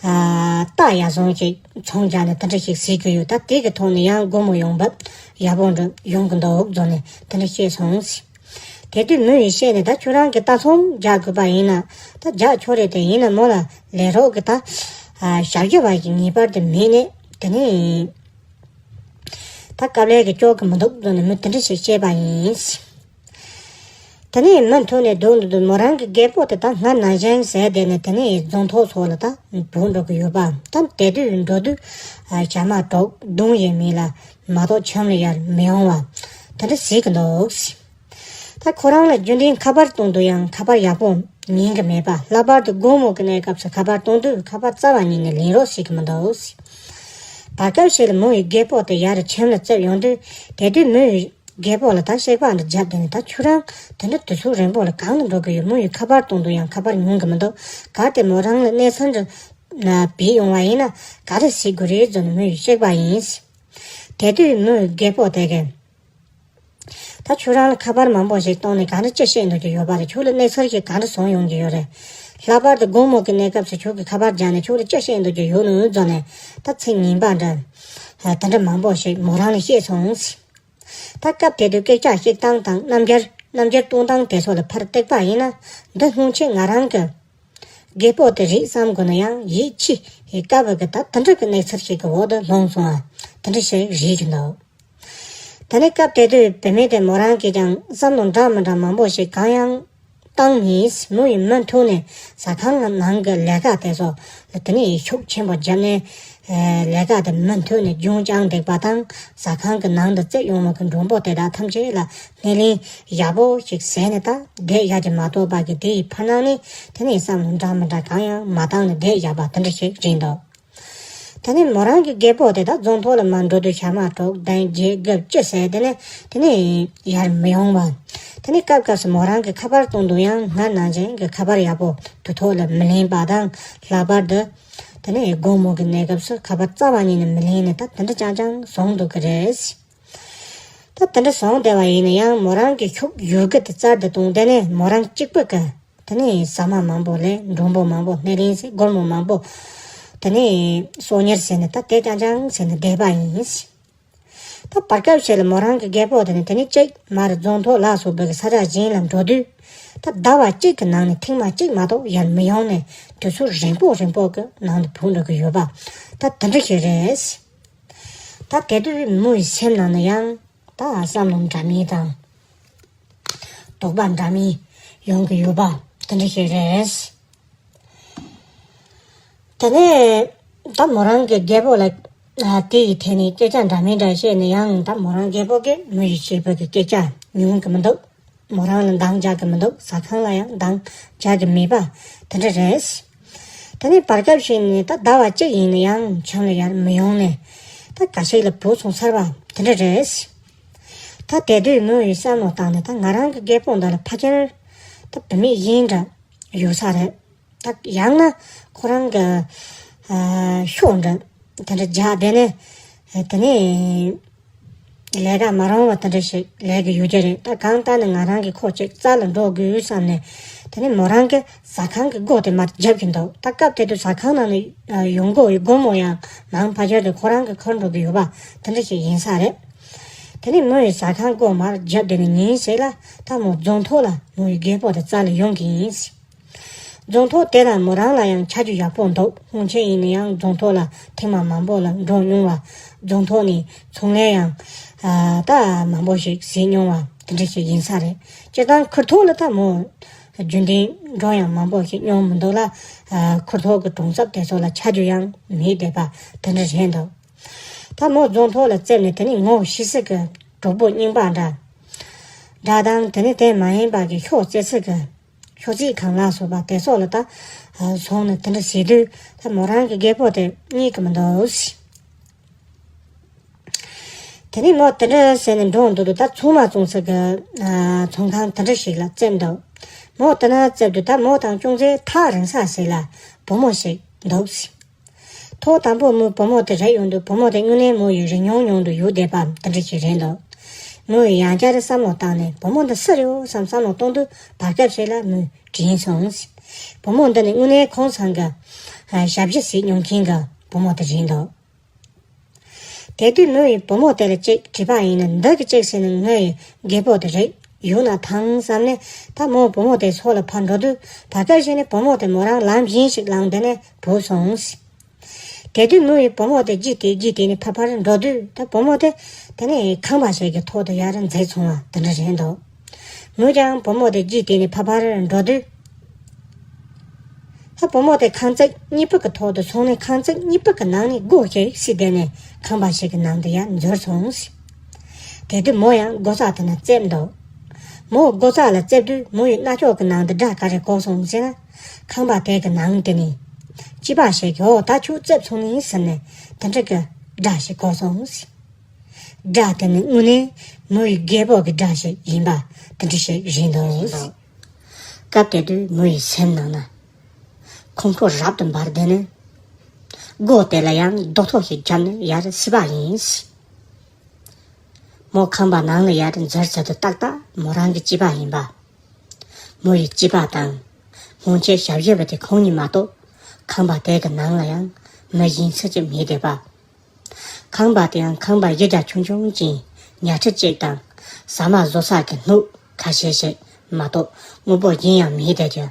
ཨ། རྟ་ཡར་སོང་ཞིག་ཚོང་རྒྱག་ནས་དེ་འདྲ་ཞིག་བྱེད་ཀྱི་ཡོད། ད་དེ་གི་ཐོག་ནས་ཡང་སྒོར་མོ་ཡོང་འབབ་ཡག་པོ་འདྲ་ཡོང་གི་འདུག་བཟོ་ནས་དེ་འདྲ་བཤད་སོང་ཟེར། དེ་དུས་མོ་ཡིས་བཤད་ནས། ད་ཁྱོད་རང་གིས་རྟ་ཚོང་རྒྱག་དགོས་པ་ཡིན་ན་ད་རྒྱག་ཆོག་རེད། དེ་ཡིན་ན་མོ་ལ་ལས་རོགས་ཀྱི་ད། ཨ། ཞབས་ཕྱི་བ་ཞིག་ངེས་པར་དུ་མེད་ནས། དེ་ནས་ད་དཀའ་ལས་ཀྱིས་སྐྱོ་གི་མི་འདུག་བཟོ་ནས་མོས་དེ་འདྲ་ཞིག་བཤད་པ་ཡིན། དེ་ནས་མུ་མཐུད་ནས་སྡོད་འདུག་དུས་མོ་རང་གི་རྒད་པོ་དེ་ད་སྔར་ནང་བཞིན་ཟས་བསྡད་ནས་དེ་ནས་རྫོང་ཐོག་སོགས་ལ་ད་བུད་འགྲོ་གི་ཡོད་པ། ད་དེ་དུས་འགྲོ་དུས་ཨ་ཇ་མ་གྲོགས་བརྡུང་ཡས་མེད་ལ་མ་གཏོགས་ཁྱིམ་ལ་ཡར་མི་ཡོང་བ་དེ་འདྲ་གཟིགས་ཀྱི་འདུག། ད་ཁོ་རང་ལ་རྒྱུན་ལྡན་ཁ་པར་གཏོང་དུས་ཡང་ཁ་པར་ཡག་པོ་ཉན་གི་མེད་པ། ལྷག་པར་དུ་དགོང་མོ་གི་གནས་སྐབས་སུ་ཁ་པར་གཏོང་དུས་ཁ་པར་རྩ་བ་ཉིད་ནས་ལེན་རོགས་བྱེད་ཀྱི་མི་འདུག། བར་སྐབས་ཤིག་ལ་མོ་ཡི་རྒད་པོ་དེ་ཡར་ཁྱིམ་ལ་བཙལ་ཡོང་དུས་དེ་དུས་མོ་ཡི་རྒད་པོ་ལ་ད་གཤེགས་པ་འདྲ་བརྒྱབ་བསྡད་ནས། ད་ཁྱོད་རང་དེ་འདྲ་དུས་ཚོད་རིང་པོ་ལ་གང་ལ་འགྲོ་གི་ཡོད། མོ་ཡི་ཁ་པར་གཏོང་དུས་ཡང་ཁ་པར་ཉན་གི་མི་འདུག། གལ་ཏེ་མོ་རང་ལ་གནས་ཚུལ་འདྲ་བྱུང་ཡོང་བ་ཡིན་ན་ག་རེ་བྱེད་དགོས་རེད་ཟེར་ནས་མོ་ཡི་གཤེགས་པ་ཡིན། དེ་དུས་མོ་ཡི་རྒད་པོ་དེ་གིས། ད་ཁྱོད་རང་ལ་ཁ་པར་མང་པོ་ཞིག་གཏོང་ནས་གང་འདྲ་ཅི་བཤད་འདོད་ཀྱི་ཡོད་པ་རེད། ཁྱོད་ལ་གནས་ཚུལ་ཞིག་གང་འདྲ་བྱུང་ཡོང་གི་ཡོད་རེད། ལྷག་པར་དུ་དགོང་མོ་གི་གནས་སྐབས་སུ་ཁྱོད་ཀྱིས་ཁ་པར་བརྒྱབ་ནས་ཁྱོད་ལ་ཅི་བཤད་འདོད་ཀྱི་ཡོད་ནོ་ཟེར་ནས་ད་ཚིག་ངན་པ་འདྲ་དེ་འདྲ་མང་པོ་ཞིག་མོ་རང་ལ་བཤད་སོང་། ད་སྐབས་དེ་དུས་སྐད་ཆ་བཤད་སྟངས་དང་རྣམ་འགྱུར་རྣམ་འགྱུར་གཏོང་སྟངས་དེ་ཚོ་ལ་ཕར་བལྟས་པ་ཡིན་ན། འདི་སྔོན་ཆད་ང་རང་གི་རྒད་པོ་དེ་རེད་བསམ་དགོས་ན་ཡང་ཡིད་ཆེས་དཀའ་བའི་གི་ད་དེ་འདྲ་གི་གནས་ཚུལ་ཞིག་གི་འོག་ཏུ་ལྷུང་སོང་བ་དེ་འདྲ་ཞིག་རེད་ཀྱི་འདུག། དེ་ནས་སྐབས་དེ་དུས་བུད་མེད་དེ་མོ་རང་གིས་ཀྱང་བསམ་བློ་འདྲ་མི་འདྲ་མང་པོ་ཞིག་གང་ཡང་བཏང་ནས། མོ་ཡིས་མུ་མཐུད་ནས་ཟ་ཁང་ནང་གི་ལས་ཀ་དེ་ཚོ་ལ་དེ་ནས་ཤུགས་ཆེན་པོ་བརྒྱབ་ནས། ཨེ། ལས་ཀ་དེ་མུ་མཐུད་ནས་རྒྱུན་བསྐྱངས་བསྡད་པ་དང་། ཟ་ཁང་གི་ནང་དུ་བཙལ་ཡོང་བ་གི་མགྲོན་པོ་དེ་དག་ཐམས་ཅད་ལ་སྣེ་ལེན་ཡག་པོ་ཞིག་བྱས་ནས་ད་བསྡད་ཡག་གི་མ་གཏོགས་པ་གི་དེ་ཡི་ཕར་ནང་ནས་དེ་ནས་བསམ་བློ་འདྲ་མི་འདྲ་གང་ཡང་མ་བཏང་ནས་བསྡད་ཡག་པ་དེ་འདྲ་ཞིག་རེད་འདུག། དེ་ནས་མོ་རང་གི་རྒད་པོ་དེ་དག་རྫོང་ཐོག་ལ་མར་འགྲོ་དུས་ཞག་མ་དྲུག་བདུན་བརྒྱད་དགུ་བཅུ་ཟེར་དེ་ནས་དེ་ནས་ཡར་མི་ཡོང་བ། དེ་ནས་སྐབས་སྐབས་སུ་མོ་རང་གི་ཁ་པར་གཏོང་དུས་ཡང་སྔར་ནང་བཞིན་གྱི་ཁ་པར་ཡག་པོ་དུས་ཐོག་ལ་མི་ལེན་པ་དང་། ལྷག་པར་དུ་དེ་ནས་དགོང་མོ་གི་གནས་སྐབས་སུ་ཁ་པར་རྩ་བ་ཉིད་ནས་མི་ལེན་ནས་ད་དེ་འདྲ་རྐྱང་རྐྱང་བཟོས་འདུག་གི་རེད། ད་དེ་འདྲ་བཟོས་བསྡད་པ་ཡིན་ན་ཡང་མོ་རང་གི་ཤུགས་ཡོད་རྒུ་དེ་རྩལ་དུ་བཏང་། དེ་ནས་མོ་རང་གཅིག་པུ་གི་དེ་ནས་ཟ་མ་མང་པོ་ལེན། མགྲོན་པོ་མང་པོ་སྣེ་ལེན་བྱས། སྒོར་མོ་མང་པོ་དེ་ནས་གསོག་ཉར་བྱས་ནས་ད་དེ་རྐྱང་རྐྱང་བྱས་ནས་བསྡད་པ་ཡིན། ད་བར་སྐབས་ཤིག་ལ་མོ་རང་གི་རྒད་པོ་དེ་ནས་དེ་ནས་གཅིག་མར་རྫོང་ཐོག་ལ་སོགས་པའི་ས་ཆ་གཞན་ལ་འགྲོ་དུས། ད་ཟླ་བ་གཅིག་གི་ནང་ནས་ཐེངས་མ་གཅིག་མ་གཏོགས་ཡར་མི་ཡོང་ནས་དུས་ཚོད་རིང་པོ་རིང་པོ་གི་ནང་དུ་བུད་འགྲོ་གི་ཡོད་པ་ད་དེ་འདྲ་ཞིག་རེད། ད་དེ་དུས་མོ་ཡི་སེམས་ནང་ན་ཡང་ད་བསམ་བློ་འདྲ་མིན་དང་། དོགས་པ་འདྲ་མིན་ཡོང་གི་ཡོད་པ་དེ་འདྲ་ཞིག་རེད། དེ་ནས་ད་མོ་རང་གི་རྒད་པོ་ལ་ཨ་དེ་ཡི་ཐད་ནས་སྐད་ཆ་འདྲ་མིན་འདྲ་བཤད་ནས་ཡང་ད་མོ་རང་རྒད་པོ་གིས་མོ་ཡི་བཤད་པའི་གི་སྐད་ཆ་ཉན་གི་མི་འདུག། མོ་རང་ལ་འདང་རྒྱག་གི་མི་འདུག། ཟ་ཁང་ལ་ཡང་འདང་རྒྱག་གི་མེད་པ་དེ་འདྲ་རེད། དེ་ནས་བར་སྐབས་ཤིག་ནས་ད་ཟླ་བ་གཅིག་ཡིན་ན་ཡང་ཁྱིམ་ལ་ཡར་མི་ཡོང་ནས་ད་ག་ཞིག་ལ་བུད་སོང་ཚར་བ་དེ་འདྲ་རེད། ད་དེ་དུས་མོ་ཡིས་བསམ་བློ་བཏང་ནས་ད་ང་རང་གི་རྒད་པོ་འདི་ལ་ཕལ་ཆེར་ད་བུད་མེད་གཞན་འདྲ་ཡོད་ས་རེད། ད་ཡང་ན་ཁོ་རང་གི་ཨ་ཤོག་འདྲ་དེ་འདྲ་རྒྱག་བསྡད་ནས། དེ་ནས་ལས་ཀ་མ་རུང་བ་དེ་འདྲ་ཞིག་ལས་ཀྱི་ཡོད་ཀྱི་རེད། ད་གང་ལྟར་ནས་ང་རང་གིས་ཁོ་ཅིག་རྩ་ལ་འགྲོ་དགོས་བསམ་ནས། དེ་ནས་མོ་རང་གིས་ཟ་ཁང་གི་སྒོ་དེ་མར་རྒྱབ་ཀྱི་འདུག། ད་སྐབས་དེ་དུས་ཟ་ཁང་ནང་ནས་ཡོང་སྒོ་ཡི་སྒོར་མོ་ཡང་མང་ཕལ་ཆེར་དུ་ཁོ་རང་གིས་འཁུར་འགྲོ་གི་ཡོད་པ་དེ་འདྲ་ཞིག་ཡིན་ས་རེད། དེ་ནས་མོ་ཡིས་ཟ་ཁང་སྒོ་མར་རྒྱབ་བསྡད་ནས་ཉིན་ཞིག་ལ་ད་མོ་རྫོང་ཐོག་ལ་མོ་ཡི་རྒད་པོ་དེ་རྩ་ལ་ཡོང་གི་ཡིན། རྫོང་ཐོག་དེ་ལ་མོ་རང་ལ་ཡང་ཆ་རྒྱུས་ཡག་པོ་འདུག། སྔོན་ཆད་ཡིན་ན་ཡང་རྫོང་ཐོག་ལ་ཐེངས་མ་མང་པོ་ལ་འགྲོ་མྱོང་བ། རྫོང་ཐོག་ནས་ཚོང་ལས་ཡང་ཨ་ད་མང་པོ་ཞིག་བྱེད་མྱོང་བ་དེ་འདྲ་ཞིག་ཡིན་ས་རེད། སྤྱིར་བཏང་ཁུར་ཐོག་ལ་ད་མོ་རྒྱུན་ལྡན་འགྲོ་ཡང་མང་པོ་ཞིག་མྱོང་མི་འདུག་ལ། ཨ་ཁུར་ཐོག་གི་གྲོང་གསེབ་དེ་ཚོ་ལ་ཆ་རྒྱུས་ཡང་མེད་བསྡད་པ་དེ་འདྲ་རེད་འདུག། ད་མོ་རྫོང་ཐོག་ལ་བཙལ་ནས་དེ་ནས་ངོ་ཤེས་ས་གི་གྲོགས་པོ་རྙིང་པ་འདྲ་འདྲ་དང་། དེ་ནས་དེ་མ་ཡིན་པ་གི་ཤོག་བཙལ་ས་གི་ཤོག་བཙལ་ཁང་ལ་སོགས་པ་དེ་སོགས་ལ་ད་སོང་ནས་དེ་འདྲ་བྱེད་དུས་ད་མོ་རང་གི་རྒད་པོ་དེ་རྙེད་ཀྱི་མི་འདུག། དེ་ནས་མོ་དེ་འདྲ་བྱས་ནས་འགྲོ་འདུག་དུས་ད་ཚོང་མ་བཙོང་ས་གི་ཨ་ཚོང་ཁང་དེ་འདྲ་ཞིག་ལ་བཙལ་འདུག། མོ་དེ་ན་བཙལ་དུས་ད་མོ་དང་ཅུང་ཟད་ཐག་རིང་ས་ཞིག་ལ་བུ་མོ་ཞིག་འདུག། ཐོག་དང་པོ་མོས་བུ་མོ་དེ་རིག་ཡོང་དུས་བུ་མོ་དེ་དངོས་གནས་མོ་ཡིས་རིག་མྱོང་མྱོང་དུ་ཡོད་བསྡད་པ་དེ་འདྲ་ཞིག་རེད་འདུག། མོ་ཡིས་ཡང་བསྐྱར་བསམ་བློ་བཏང་ནས་བུ་མོ་འདི་སུ་རེད་འོ་བསམ་བསམ་བློ་གཏོང་དུས་བར་སྐབས་ཤིག་ལ་མོས་དྲན་སོང་། བུ་མོ་འདི་ནི་དངོས་གནས་ཁོང་ཚང་གི་ཨ་ཞབས་ཕྱི་བྱེད་མྱོང་མཁན་གྱི་བུ་མོ་དེ་རེད་འདུག། དེ་དུས་མོ་ཡིས་བུ་མོ་དེ་ལ་ཅིག་དྲིས་པ་ཡིན་ན་འདི་གི་ཅིག་ཟེར་ནས་ངའི་རྒད་པོ་དེ་རིག་ཡོང་ན་ཐང་བསམ་ནས་ད་མོ་བུ་མོ་དེ་ཚོ་ལ་ཕར་འགྲོ་དུས་བར་སྐབས་ཤིག་ནས་བུ་མོ་དེ་མོ་རང་ལམ་གཞན་ཞིག་ལངས་བསྡད་ནས་བུད་སོང་། དེ་དུས་མོ་ཡིས་བུ་མོ་དེ་བརྒྱུད་དེ་བརྒྱུད་དེ་ནས་ཕར་ཕར་འགྲོ་དུས་ད་བུ་མོ་དེ་དེ་ནས་ཁང་པ་ཞིག་གི་ཐོག་ཏུ་ཡར་འཛེགས་སོང་བ་དེ་འདྲ་རེད་འདུག། མོས་ཀྱང་བུ་མོ་དེ་རྗེས་དེད་ནས་ཕར་ཕར་འགྲོ་དུས། ཧ། བུ་མོ་དེ་ཁང་བརྩེགས་གཉིས་པོ་གི་ཐོག་ཏུ་སོང་ནས་ཁང་བརྩེགས་གཉིས་པོ་གི་ནང་ནས་སྒོ་ཞིག་བརྩིགས་བསྡད་ནས་ཁང་པ་ཞིག་གི་ནང་དུ་ཡར་འཛུལ་སོང་ཟེར། དེ་དུས་མོ་ཡང་སྒོ་རྩ་དེ་ན་རྩེབ་འདུག་མོ་སྒོ་རྩ་ལ་རྩེབ་དུས་མོ་ཡི་རྣ་ཅོག་གི་ནང་དུ་སྒྲ་ག་རེ་གོ་སོང་ཟེར་ན། ཁང་པ་དེ་གི་ནང་དེ་ནས་སྐྱེས་པ་ཞིག་གིས། འོ། ད་ཁྱོད་རྩེབ་སོང་ནི་ཟེར་ནས་དེ་འདྲ་གི་སྒྲ་ཞིག་གོ་སོང་ཟེར། སྒྲ་དེ་ནི་དངོས་གནས་མོ་ཡི་རྒད་པོ་གི་སྒྲ་ཞིག་ཡིན་པ་དེ་འདྲ་ཞིག་རེད་འདུག་སྐབས་དེ་དུས་མོ་ཡི་སེམས་ནང་ན་ཁོང་ཁྲོ་རབ་ཏུ་འབར། དེ་ནས་སྒོ་དེ་ལ་ཡང་རྡོག་ཐོ་ཞིག་བརྒྱབ་ནས་ཡར་བརྩིགས་པ་ཡིན། མོ་ཁང་པ་ནང་ལ་ཡར་འཛུལ་ཚར་དུས་ཏག་ཏག་མོ་རང་གི་སྐྱེས་པ་ཡིན་པ། མོ་ཡི་སྐྱེས་པ་དང་སྔོན་ཆད་ཞབས་ཕྱི་བ་དེ་ཁོང་གཉིས་མ་གཏོགས་ཁང་པ་དེ་གི་ནང་ལ་ཡང་མི་གཞན་སུ་གཅིག་མེད་བསྡད་པ། ཁང་པ་དེ་ཡང་ཁང་པ་གཞི་རྒྱ་ཆུང་ཆུང་ཅན། ཉལ་ཁྲི་གཅིག་དང་ཟ་མ་བཟོ་ས་གི་སྣོད་ཁ་ཤས་ཤིག་མ་གཏོགས་དངོས་པོ་གཞན་ཡང་མེད་བསྡད་ཀྱི།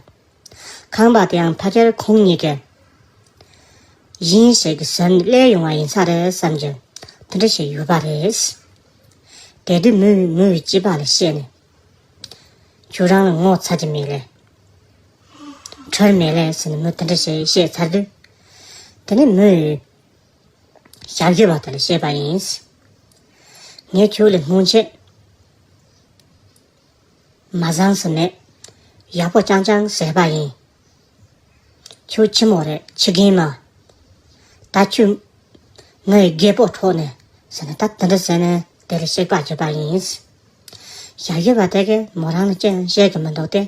ཁང་པ་དེ་ཡང་ཕལ་ཆེར་ཁོང་གཉིས་ཀྱི་གཞན་ཞིག་གི་ཟུར་ནས་སླེབས་ཡོང་བ་ཡིན་ས་རེད་བསམ་གྱི་དེ་འདྲ་ཞིག་ཡོད་པ་རེད། དེ་དུས་མོས་མོ་ཡི་སྐྱེས་པ་ལ་བཤད་ནས། ཁྱོད་རང་ལ་ངོ་ཚ་གི་མེད་ལེ། ཁྲེལ་མེད་ལེ་ཟེར་ནས་མོས་དེ་འདྲ་ཞིག་བཤད་ཚར་དུས། དེ་ནས་མོས་ཞབས་ཕྱི་བ་དེ་ལ་བཤད་པ་ཡིན། ངས་ཁྱོད་ལ་སྔོན་ཆད་མ་བཟང་ས་མེད། ཡག་པོ་རྐྱང་རྐྱང་བཟས་པ་ཡིན། ཁྱོད་ཆི་མོ་རེད། ཆི་རྒན་མ། ད་ཁྱོད་ངའི་རྒད་པོ་འཕྲོག་ནས་ཟེར་ནས། ད་དེ་འདྲ་ཟེར་ནས་དེ་ལ་གཤེགས་པ་བྱས་པ་ཡིན། ཞབས་ཕྱི་བ་དེ་གིས་མོ་རང་ལ་ཅི་ཡང་བཤད་གི་མི་འདུག་སྟེ།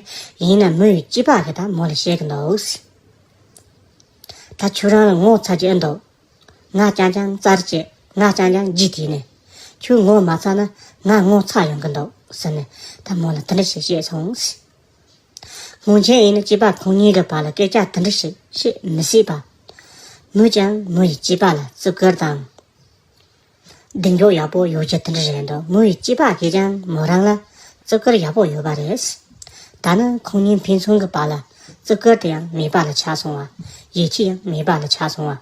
ཡིན་ན་མོ་ཡི་སྐྱེས་པ་གིས་ད་མོ་ལ་བཤད་གི་འདུག་ད་ཁྱོད་རང་ལ་ངོ་ཚ་གི་ཨེ་འདུག་ང་རྐྱང་རྐྱང་རྩར་བཅད། ང་རྐྱང་རྐྱང་རྗེས་དེད་ནས། ཁྱོད་ངོ་མ་ཚ་ན་ང་ངོ་ཚ་ཡོང་གི་འདུག་ཟེར་ནས་ད་མོ་ལ་དེ་འདྲ་ཞིག་བཤད་སོང་། སྔོན་ཆད་ཡིན་ན་སྐྱེས་པ་ཁོང་གཉིས་ཀྱི་བར་ལ་སྐད་ཆ་དེ་འདྲ་ཞིག་བཤད་མི་སྲིད་པ། མོས་ཀྱང་མོ་ཡི་སྐྱེས་པ་ལ་བརྩི་བཀུར་དང་གདེང་འཇོག་ཡག་པོ་ཡོད་ཀྱི་དེ་འདྲ་རེད་འདུག་མོ་ཡི་སྐྱེས་པ་གིས་ཀྱང་མོ་རང་ལ་བརྩི་བཀུར་ཡག་པོ་ཡོད་པ་རེད། ད་ནི་ཁོང་གཉིས་ཕན་ཚུན་གྱི་བར་ལ་བརྩི་བཀུར་དེ་ཡང་མེད་པ་ལ་ཆགས་སོང་བ། ཡིད་ཆེས་ཡང་མེད་པ་ལ་ཆགས་སོང་བ།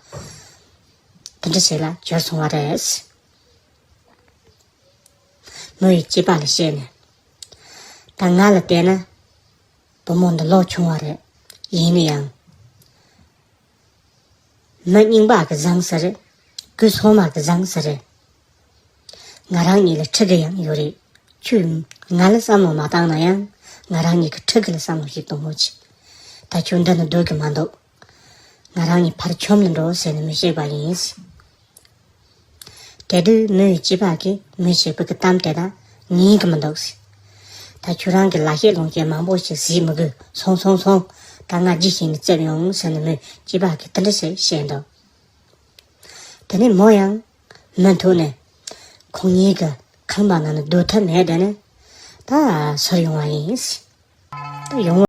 དེ་འདྲ་ཞིག་ལ་གྱུར་སོང་བ་རེད། མོ་ཡི་སྐྱེས་པ་ལ་བཤད་ནས། ད་ང་ལ་བལྟས་ན་བུ་མོ་འདི་ལོ་ཆུང་བ་རེད། ཡིན་ན་ཡང་མི་རྙིང་པ་གིས་བཟང་ས་རེད། སྐུ་སྲུང་མ་གིས་བཟང་ས་རེད། ང་རང་གཉིས་ལ་ཕྲུ་གུ་ཡང་ཡོད་རེད། ཁྱོས་ང་ལ་བསམ་བློ་མ་བཏང་ན་ཡང་ང་རང་གཉིས་ཀྱི་ཕྲུ་གུ་ལ་བསམ་བློ་ཞིག་གཏོང་དགོས་ཀྱི། ད་ཁྱོད་འདི་ནས་སྡོད་གི་མ་འདུག་ང་རང་གཉིས་ཕར་ཁྱིམ་ལ་འགྲོ་ཟེར་ནས་མོས་བཤད་པ་ཡིན། དེ་དུས་མོ་ཡི་སྐྱེས་པ་གིས་མོས་བཤད་པའི་གི་གཏམ་དེ་དག་ཉན་གི་མི་འདུག་ད་ཁྱོད་རང་གིས་ལག་ཤེས་ལོངས་སྤྱོད་མང་པོ་ཞིག་གཟིགས་མི་དགོས། སོང་སོང་སོང་། ད་ང་རྗེས་ཤིག་ནས་རྩེབ་ཡོང་ཟེར་ནས་མོས་སྐྱེས་པ་གིས་དེ་འདྲ་ཞིག་བཤད་འདུག་དེ་ནས་མོ་ཡང་མུ་མཐུད་ནས་ཁོང་གཉིས་ཀྱི་ཁང་པ་ནང་ནས་སྡོད་ཐབས་མེད། དེ་ནས་ད་ཚུར་ཡོང་བ་ཡིན། ད་ཡོང་བ།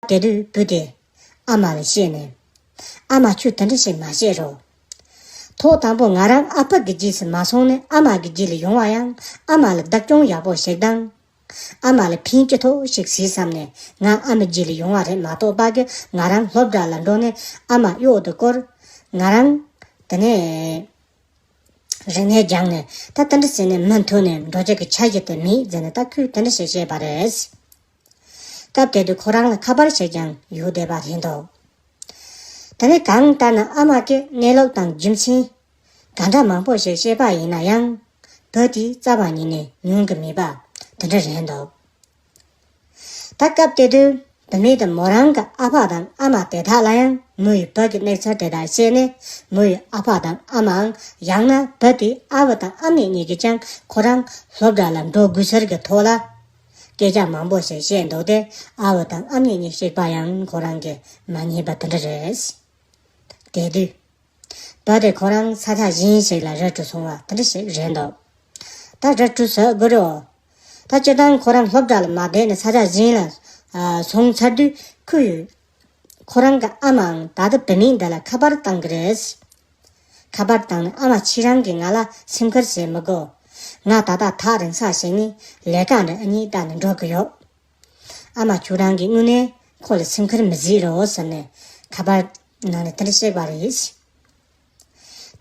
དེ་དུས་བུ་དེས་ཨ་མ་ལ་བཤད་ནས། ཨ་མ་ཁྱོད་དེ་འདྲ་ཞིག་མ་བཤད་རོགས། ཐོག་དང་པོ་ང་རང་ཨ་ཕ་གི་རྗེས་སུ་མ་སོང་ནས་ཨ་མ་གི་རྗེས་ལ་ཡོང་བ་ཡང་ཨ་མ་ལ་བདག་སྐྱོང་ཡག་པོ་ཞིག་དང་། ཨ་མ་ལ་ཕན་ཅི་ཐོགས་ཤིག་ཟེར་བསམ་ནས་ང་ཨ་མའི་རྗེས་ལ་ཡོང་བ་རེད་མ་གཏོགས་པ་གི་ང་རང་སློབ་གྲྭ་ལ་འགྲོ་ནས་ཨ་མ་གཡོག་ཏུ་བསྐོར། ང་རང་དེ་ནས་རིག་གནས་སྦྱངས་ནས་ད་དེ་འདྲ་ཟེར་ནས་མུ་མཐུད་ནས་འགྲོ་རྒྱུ་གི་འཆར་གཞི་དེ་མེད་ཟེར་ནས་ད་ཁོས་དེ་འདྲ་ཞིག་བཤད་པ་རེད། སྐབས་དེ་དུས་ཁོ་རང་ལ་ཁ་པར་ཞིག་ཀྱང་ཡོད་བསྡད་པ་རེད་འདུག་དེ་ནས་གང་ལྟར་ན་ཨ་མ་གིས་གནས་ལུགས་དང་རྒྱུ་མཚན་ག་འདྲ་མང་པོ་ཞིག་བཤད་པ་ཡིན་ན་ཡང་བུ་དེས་རྩ་བ་ཉིད་ནས་ཉན་གྱི་མེད་པ་དེ་འདྲ་རེད་འདུག་ད་སྐབས་དེ་དུས་བུད་མེད་དེ་མོ་རང་གི་ཨ་ཕ་དང་ཨ་མ་དེ་དག་ལ་ཡང་མོ་ཡི་བུ་གི་གནས་ཚུལ་དེ་དག་བཤད་ནས་མོ་ཡི་ཨ་ཕ་དང་ཨ་མའང་ཡང་ན་བུ་དེའི་ཨ་བུ་དང་ཨ་མྱེས་གཉིས་ཀྱིས་ཀྱང་ཁོ་རང་སློབ་གྲྭ་ལ་འགྲོ་དགོས་ཟེར་གྱི་ཐོག་ལ་སྐད་ཆ་མང་པོ་ཞིག་བཤད་འདུག་སྟེ། ཨ་བུ་དང་ཨ་མྱེས་གཉིས་གཤིས་པ་ཡང་ཁོ་རང་གིས་མ་ཉན་པ་དེ་འདྲ་རེད། དེ་དུས་བུ་དེ་ཁོ་རང་ས་ཆ་གཞན་ཞིག་ལ་ར་སྤྲོད་སོང་བ་དེ་འདྲ་ཞིག་རེད་འདུག་ད་ར་སྤྲོད་ཟེར་དགོས་རེད། ད་སྤྱིར་བཏང་ཁོ་རང་སློབ་གྲྭ་ལ་མ་བསྡད་ནས་ས་ཆ་གཞན་ལ་ཨ་སོང་ཚར་དུས་ཁོ་ཡི་ཁོ་རང་གི་ཨ་མའང་ད་ལྟ་བུད་མེད་འདི་ལ་ཁ་པར་བཏང་གི་རེད། ཁ་པར་བཏང་ནས་ཨ་མ་ཁྱེད་རང་གིས་ང་ལ་སེམས་ཁུར་བྱེད་མི་དགོས། ང་ད་ལྟ་ཐག་རིང་ས་ཞིག་ནས་ལས་ཀ་འདྲ་ཨ་ནི་ལྟ་ནས་འགྲོ་གི་ཡོད། ཨ་མ་ཁྱོད་རང་གིས་དངོས་གནས་ཁོ་ལ་སེམས་ཁུར་མི་བྱེད་རོགས་ཟེར་ནས་ཁ་པར་ནང་ནས་དེ་འདྲ་བཤད་པ་རེད།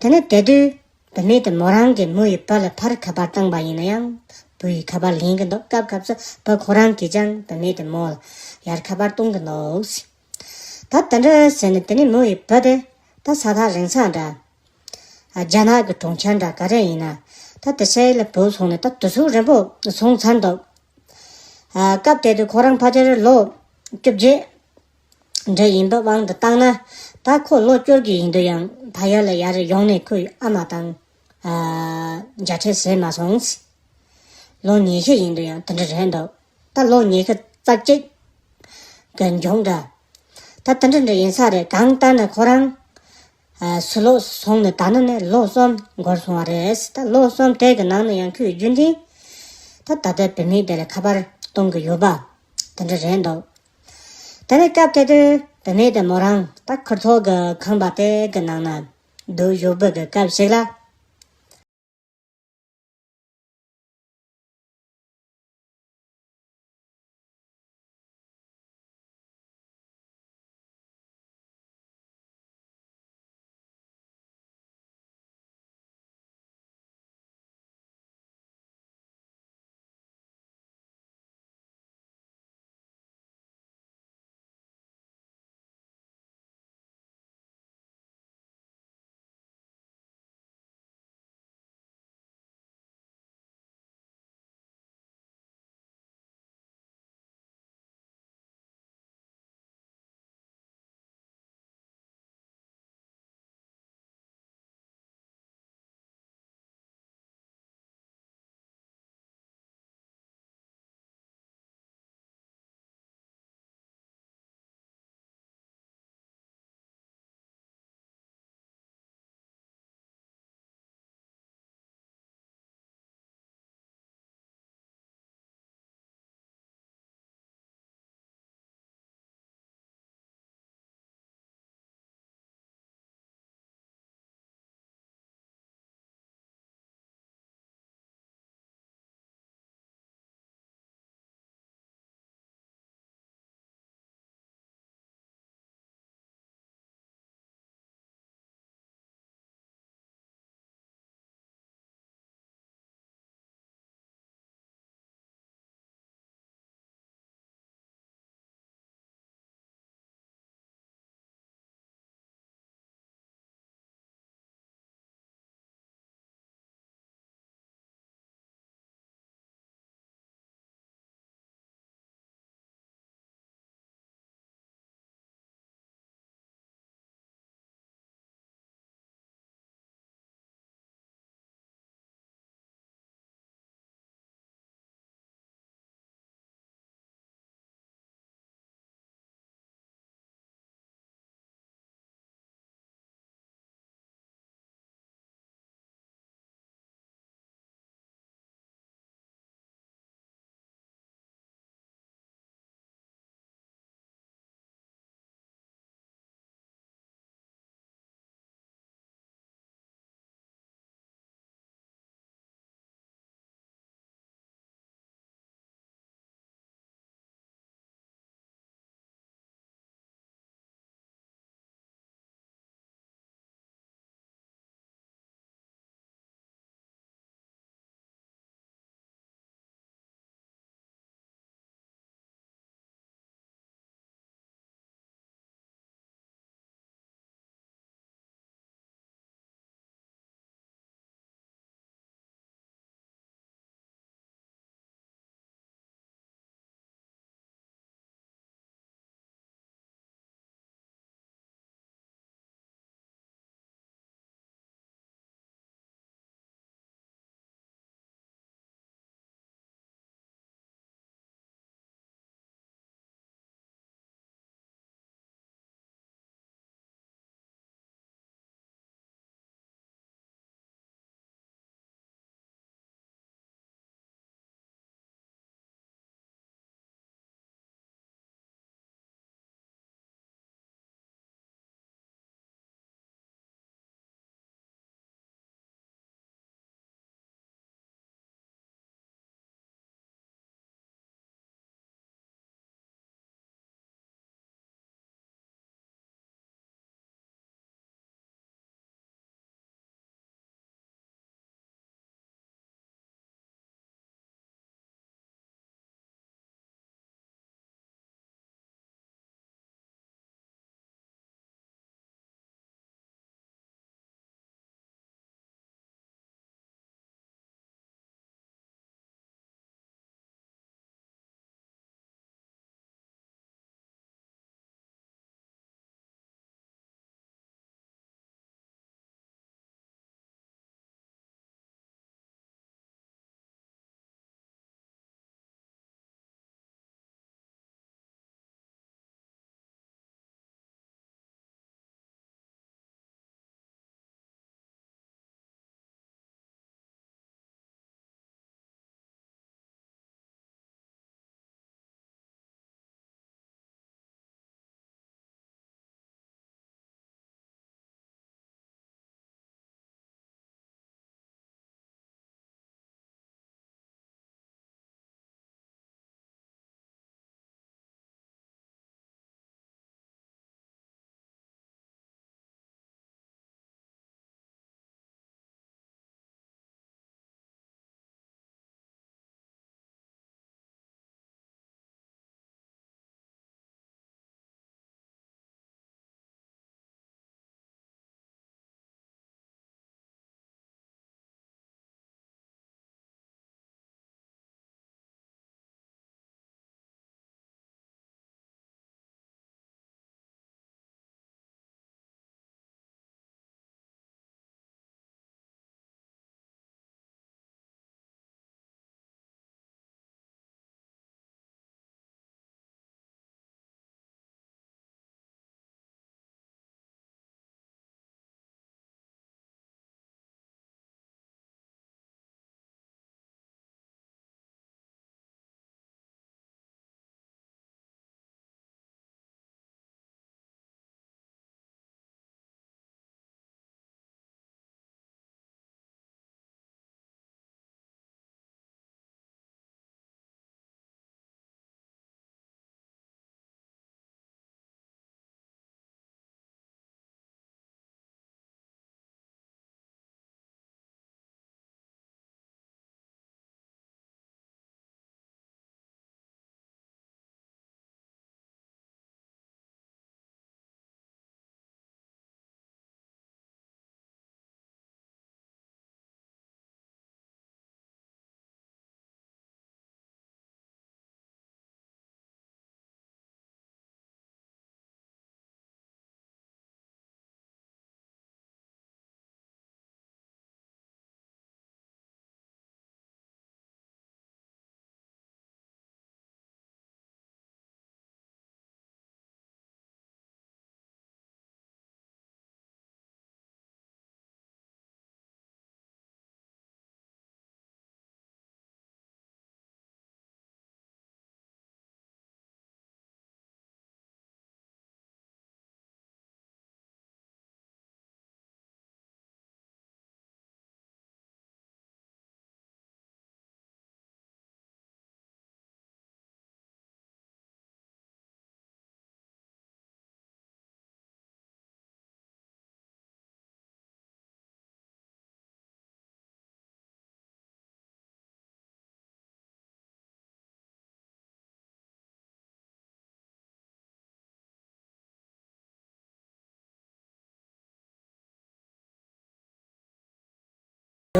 དེ་ནས་དེ་དུས་བུད་མེད་དེ་མོ་རང་གིས་མོ་ཡི་བུ་ལ་ཕར་ཁ་པར་བཏང་པ་ཡིན་ན་ཡང་བུ་ཡིས་ཁ་པར་ལེན་གྱི་འདུག་སྐབས་སྐབས་སུ་བུ་ཁོ་རང་གིས་ཀྱང་བུད་མེད་དེ་མོ་ལ་ཡར་ཁ་པར་གཏོང་གི་འདུག་ད་དེ་འདྲ་ཟེར་ནས་དེ་ནས་མོ་ཡི་བུ་དེ་ད་ས་ཐག་རིང་ས་འདྲ། རྒྱ་ནག་གི་གྲོང་ཁྱེར་འདྲ་ག་རེ་ཡིན་ན་ད་དེ་ཤེད་ལ་བུད་སོང་ནས་ད་དུས་ཚོད་རིང་པོ་སོང་ཚར་འདུག་ཨ་སྐབས་དེ་དུས་ཁོ་རང་ཕལ་ཆེར་ལོ་བཅོ་བརྒྱད་འདྲ་ཡིན་པའི་དབང་དུ་བཏང་ན། ད་ཁོ་ལོ་བཅོ་བརྒྱད་ཡིན་དུས་ཡང་ཕ་ཡུལ་ལ་ཡར་ཡོང་ནས་ཁོའི་ཨ་མ་དང་ཨ་མཇལ་འཕྲད་བྱས་མ་སོང་། ལོ་ཉི་ཤུ་ཡིན་དུས་ཡང་དེ་འདྲ་རེད་འདུག་ད་ལོ་ཉི་ཤུ་རྩ་གཅིག་གི་མཇུག་འདྲ། ད་དེ་འདྲ་འདྲ་ཡིན་ས་རེད། གང་ལྟར་ན་ཁོ་རང་ཨ་ཕྱི་ལོགས་སོང་ནས་ད་ནི་ནས་ལོ་གསུམ་འགོར་སོང་བ་རེད། ད་ལོ་གསུམ་དེ་གི་ནང་ནས་ཡང་ཁོས་རྒྱུན་ལྡན་ད་ད་ལྟ་བུད་མེད་དེ་ལ་ཁ་པར་གཏོང་གི་ཡོད་པ་དེ་འདྲ་རེད་འདུག་དེ་ནས་སྐབས་དེ་དུས་བུད་མེད་དེ་མོ་རང་ད་ཁུར་ཐོག་གི་ཁང་པ་དེ་གི་ནང་ན་སྡོད་ཡོད་པའི་གི་སྐབས་ཤིག་ལ།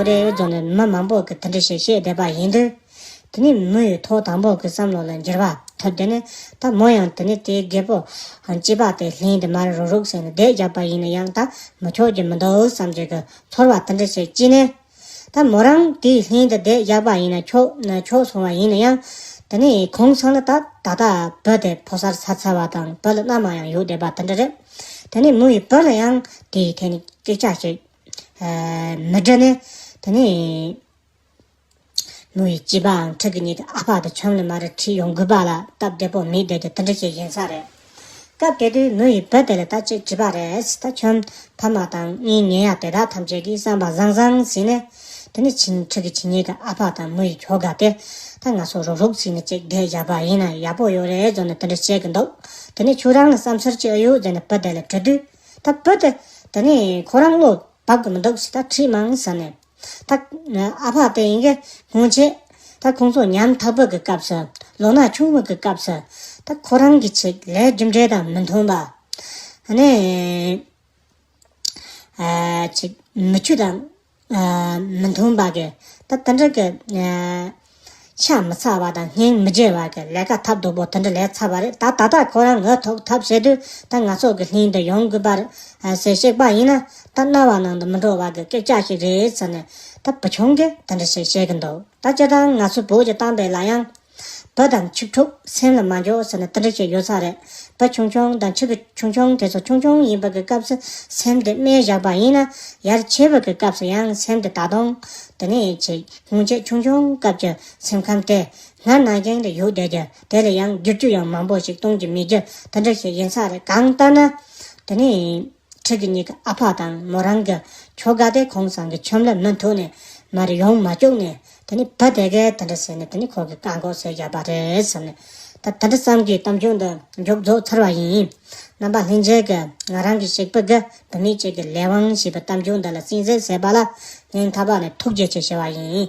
རེད་བཟོ་ནས་མི་མང་པོ་གི་དེ་འདྲ་ཞིག་བཤད་བསྡད་པ་ཡིན་དུས། དེ་ནས་མོ་ཡི་ཐོག་དང་པོ་གི་བསམ་བློ་ལ་འགྱུར་བ་ཐོབ། དེ་ནས་ད་མོ་ཡང་དེ་ནས་དེའི་རྒད་པོ་སྐྱེས་པ་དེ་ལྷན་དུ་མར་རུག་རུག་ཟེར་ནས་བསྡད་བཞག་པ་ཡིན་ན་ཡང་ད་མི་ཆོག་རྒྱུ་མི་འདུག་བསམ་གྱི་གི་ཚོར་བ་དེ་འདྲ་ཞིག་སྐྱེས་ནས། ད་མོ་རང་དེའི་ལྷན་དུ་བསྡད་བཞག་པ་ཡིན་ན་ཆོག་ན་ཆོག་སོང་བ་ཡིན་ན་ཡང་། དེ་ནས་ཁོང་ཚང་ལ་ད་ད་ལྟ་བུ་དེ་ཕོ་གསར་ཚ་ཚ་བ་དང་བུ་ལ་མནའ་མ་ཡང་ཡོད་བསྡད་པ་དེ་འདྲ་རེད། དེ་ནས་མོ་ཡི་བུ་ལ་ཡང་དེའི་ཐད་ནས་སྐད་ཆ་ཞིག་མི་འདྲི་ནས། དེ་ནས་མོ་ཡི་སྐྱེས་པའང་ཕྲུ་གུ་གཉིས་ཀྱི་ཨ་ཕ་དང་ཆུང་ལ་མར་ཁྲིད་ཡོང་དགོས་པ་ལ་སྟབས་བདེ་པོ་མེད་བསྡད་རྒྱུ་དེ་འདྲ་ཞིག་ཡིན་ས་རེད། སྐབས་དེ་དུས་མོ་ཡི་བུ་དེ་ལ་ད་ཅིག་དྲིས་པ་རེད། ད་ཁྱོད་ཕ་མ་དང་གཉེན་ཉེ་ཡ་དེ་དག་ཐམས་ཅད་ཀྱིས་བསམ་པ་བཟང་བཟང་ཟིན་ནས། དེ་ནས་ཕྲུ་གུ་ཁྱེད་གཉིས་ཀྱི་ཨ་ཕ་དང་མོ་ཡི་ཁྱོ་ག་དེ་ད་ང་ཚོ་རུག་རུག་ཟིན་ནས་ཅིག་བསྡད་བཞག་པ་ཡིན་ན་ཡག་པོ་ཡོད་རེད་བཟོ་ནས་དེ་འདྲ་བཤད་གི་འདུག་དེ་ནས་ཁྱོད་རང་ལ་བསམ་ཚུལ་ཅི་ཡོད་ཟེར་ནས་བུ་དེ་ལ་དྲི་དུས། ད་བུ་དེ་དེ་ནས་ཁོ་རང་བློ་བབ་གི་མི་འདུག་ཟེར། ད་ཁྲིད་མང་ཟེར་ནས། ད་ཨ་ཕ་དེ་ཡིན་གྱི་སྔོན་ཆད་ད་ཁོང་ཚོ་ཉམ་ཐག་པ་གི་སྐབས་སུ། ལོ་ན་ཆུང་བ་གི་སྐབས་སུ། ད་ཁོ་རང་གི་ཆེད་ལས་རྒྱུ་འབྲས་དང་མི་མཐུན་པ། ཨ་ནི་ཨ་ཅིག་མི་ཆོས་དང་ཨ་མི་མཐུན་པ་གི་ད་དེ་འདྲ་གི་ཨ་ཤ་མི་ཚ་བ་དང་སྙིང་མི་རྗེ་བ་གི་ལས་ཀ་ཐབས་སྡུག་པོ་དེ་འདྲ་ལས་ཚར་བ་རེད། ད་ད་ལྟ་ཁོ་རང་ངོ་ཐུག་ཐབས་བྱེད་དུས་ད་ང་ཚོ་གི་ལྷན་དུ་ཡོང་དགོས་པ་རེད་ཟེར་བཤད་པ་ཡིན་ན། ད་རྣ་བ་ནང་དུ་མི་འགྲོ་བ་གི་སྐད་ཆ་ཞིག་རེད་ཟེར་ནས་ད་བུ་ཆུང་གིས་དེ་འདྲ་ཞིག་བཤད་གི་འདུག་ད་སྤྱིར་བཏང་ང་ཚོ་བོད་ཀྱི་གཏམ་དཔེ་ལ་ཡང་། བུ་དང་ཕྱུགས་ཕྲུག་སེམས་ལ་མ་འཇོག་ཟེར་ནས་དེ་འདྲ་ཞིག་ཡོད་ས་རེད། བུ་ཆུང་ཆུང་དང་ཕྲུ་གུ་ཆུང་ཆུང་དེ་ཚོ་ཆུང་ཆུང་ཡིན་པ་གི་སྐབས་སུ་སེམས་དེ་སྨད་བཞག་པ་ཡིན་ན། ཡར་ཆེ་བ་གི་སྐབས་སུ་ཡང་སེམས་དེ་ད་དུང་དེ་ནས་ཆེ་སྔོན་ཆད་ཆུང་ཆུང་སྐབས་ཀྱི་སེམས་ཁམས་དེ་སྔར་ནང་བཞིན་དུ་ཡོད་བསྡད་རྒྱུ། དེ་ལ་ཡང་བསྒྱུར་རྒྱུ་ཡང་མང་པོ་ཞིག་གཏོང་རྒྱུ་མེད་རྒྱུ་དེ་འདྲ་ཞིག་ཡིན་ས་རེད། གང་ལྟར་ན་དེ་ནས། ཕྲུ་གུ་གཉིས་ཀྱི་ཨ་ཕ་དང་མོ་རང་གི་ཁྱོ་ག་དེ་ཁོང་ཚང་གི་ཁྱིམ་ལ་མི་མཐུན་ནས་མར་ཡོང་མ་བཅུག་ནས། དེ་ནས་བུ་དེ་གས་དེ་འདྲ་ཟེར་ནས་དེ་ནས་ཁོ་གི་བཀག་འགོག་བཟོས་བཞག་པ་རེད་ཟེར་ནས། ད་དེ་འདྲ་ཙམ་གྱིས་གཏམ་རྒྱུད་འདི་མཇུག་རྫོགས་ཚར་བ་ཡིན། རྣམ་པ་ལྷན་རྒྱས་ཀྱིས་ང་རང་གི་གཤིས་པ་གི་བུད་མེད་ཅིག་གི་ལས་དབང་ཞེས་པའི་གཏམ་རྒྱུད་འདི་ལ་གསན་གཟིགས་བྱས་པ་ལ་སྙིང་ཐག་པ་ནས་ཐུགས་རྗེ་ཆེ་ཞུ་བ་ཡིན།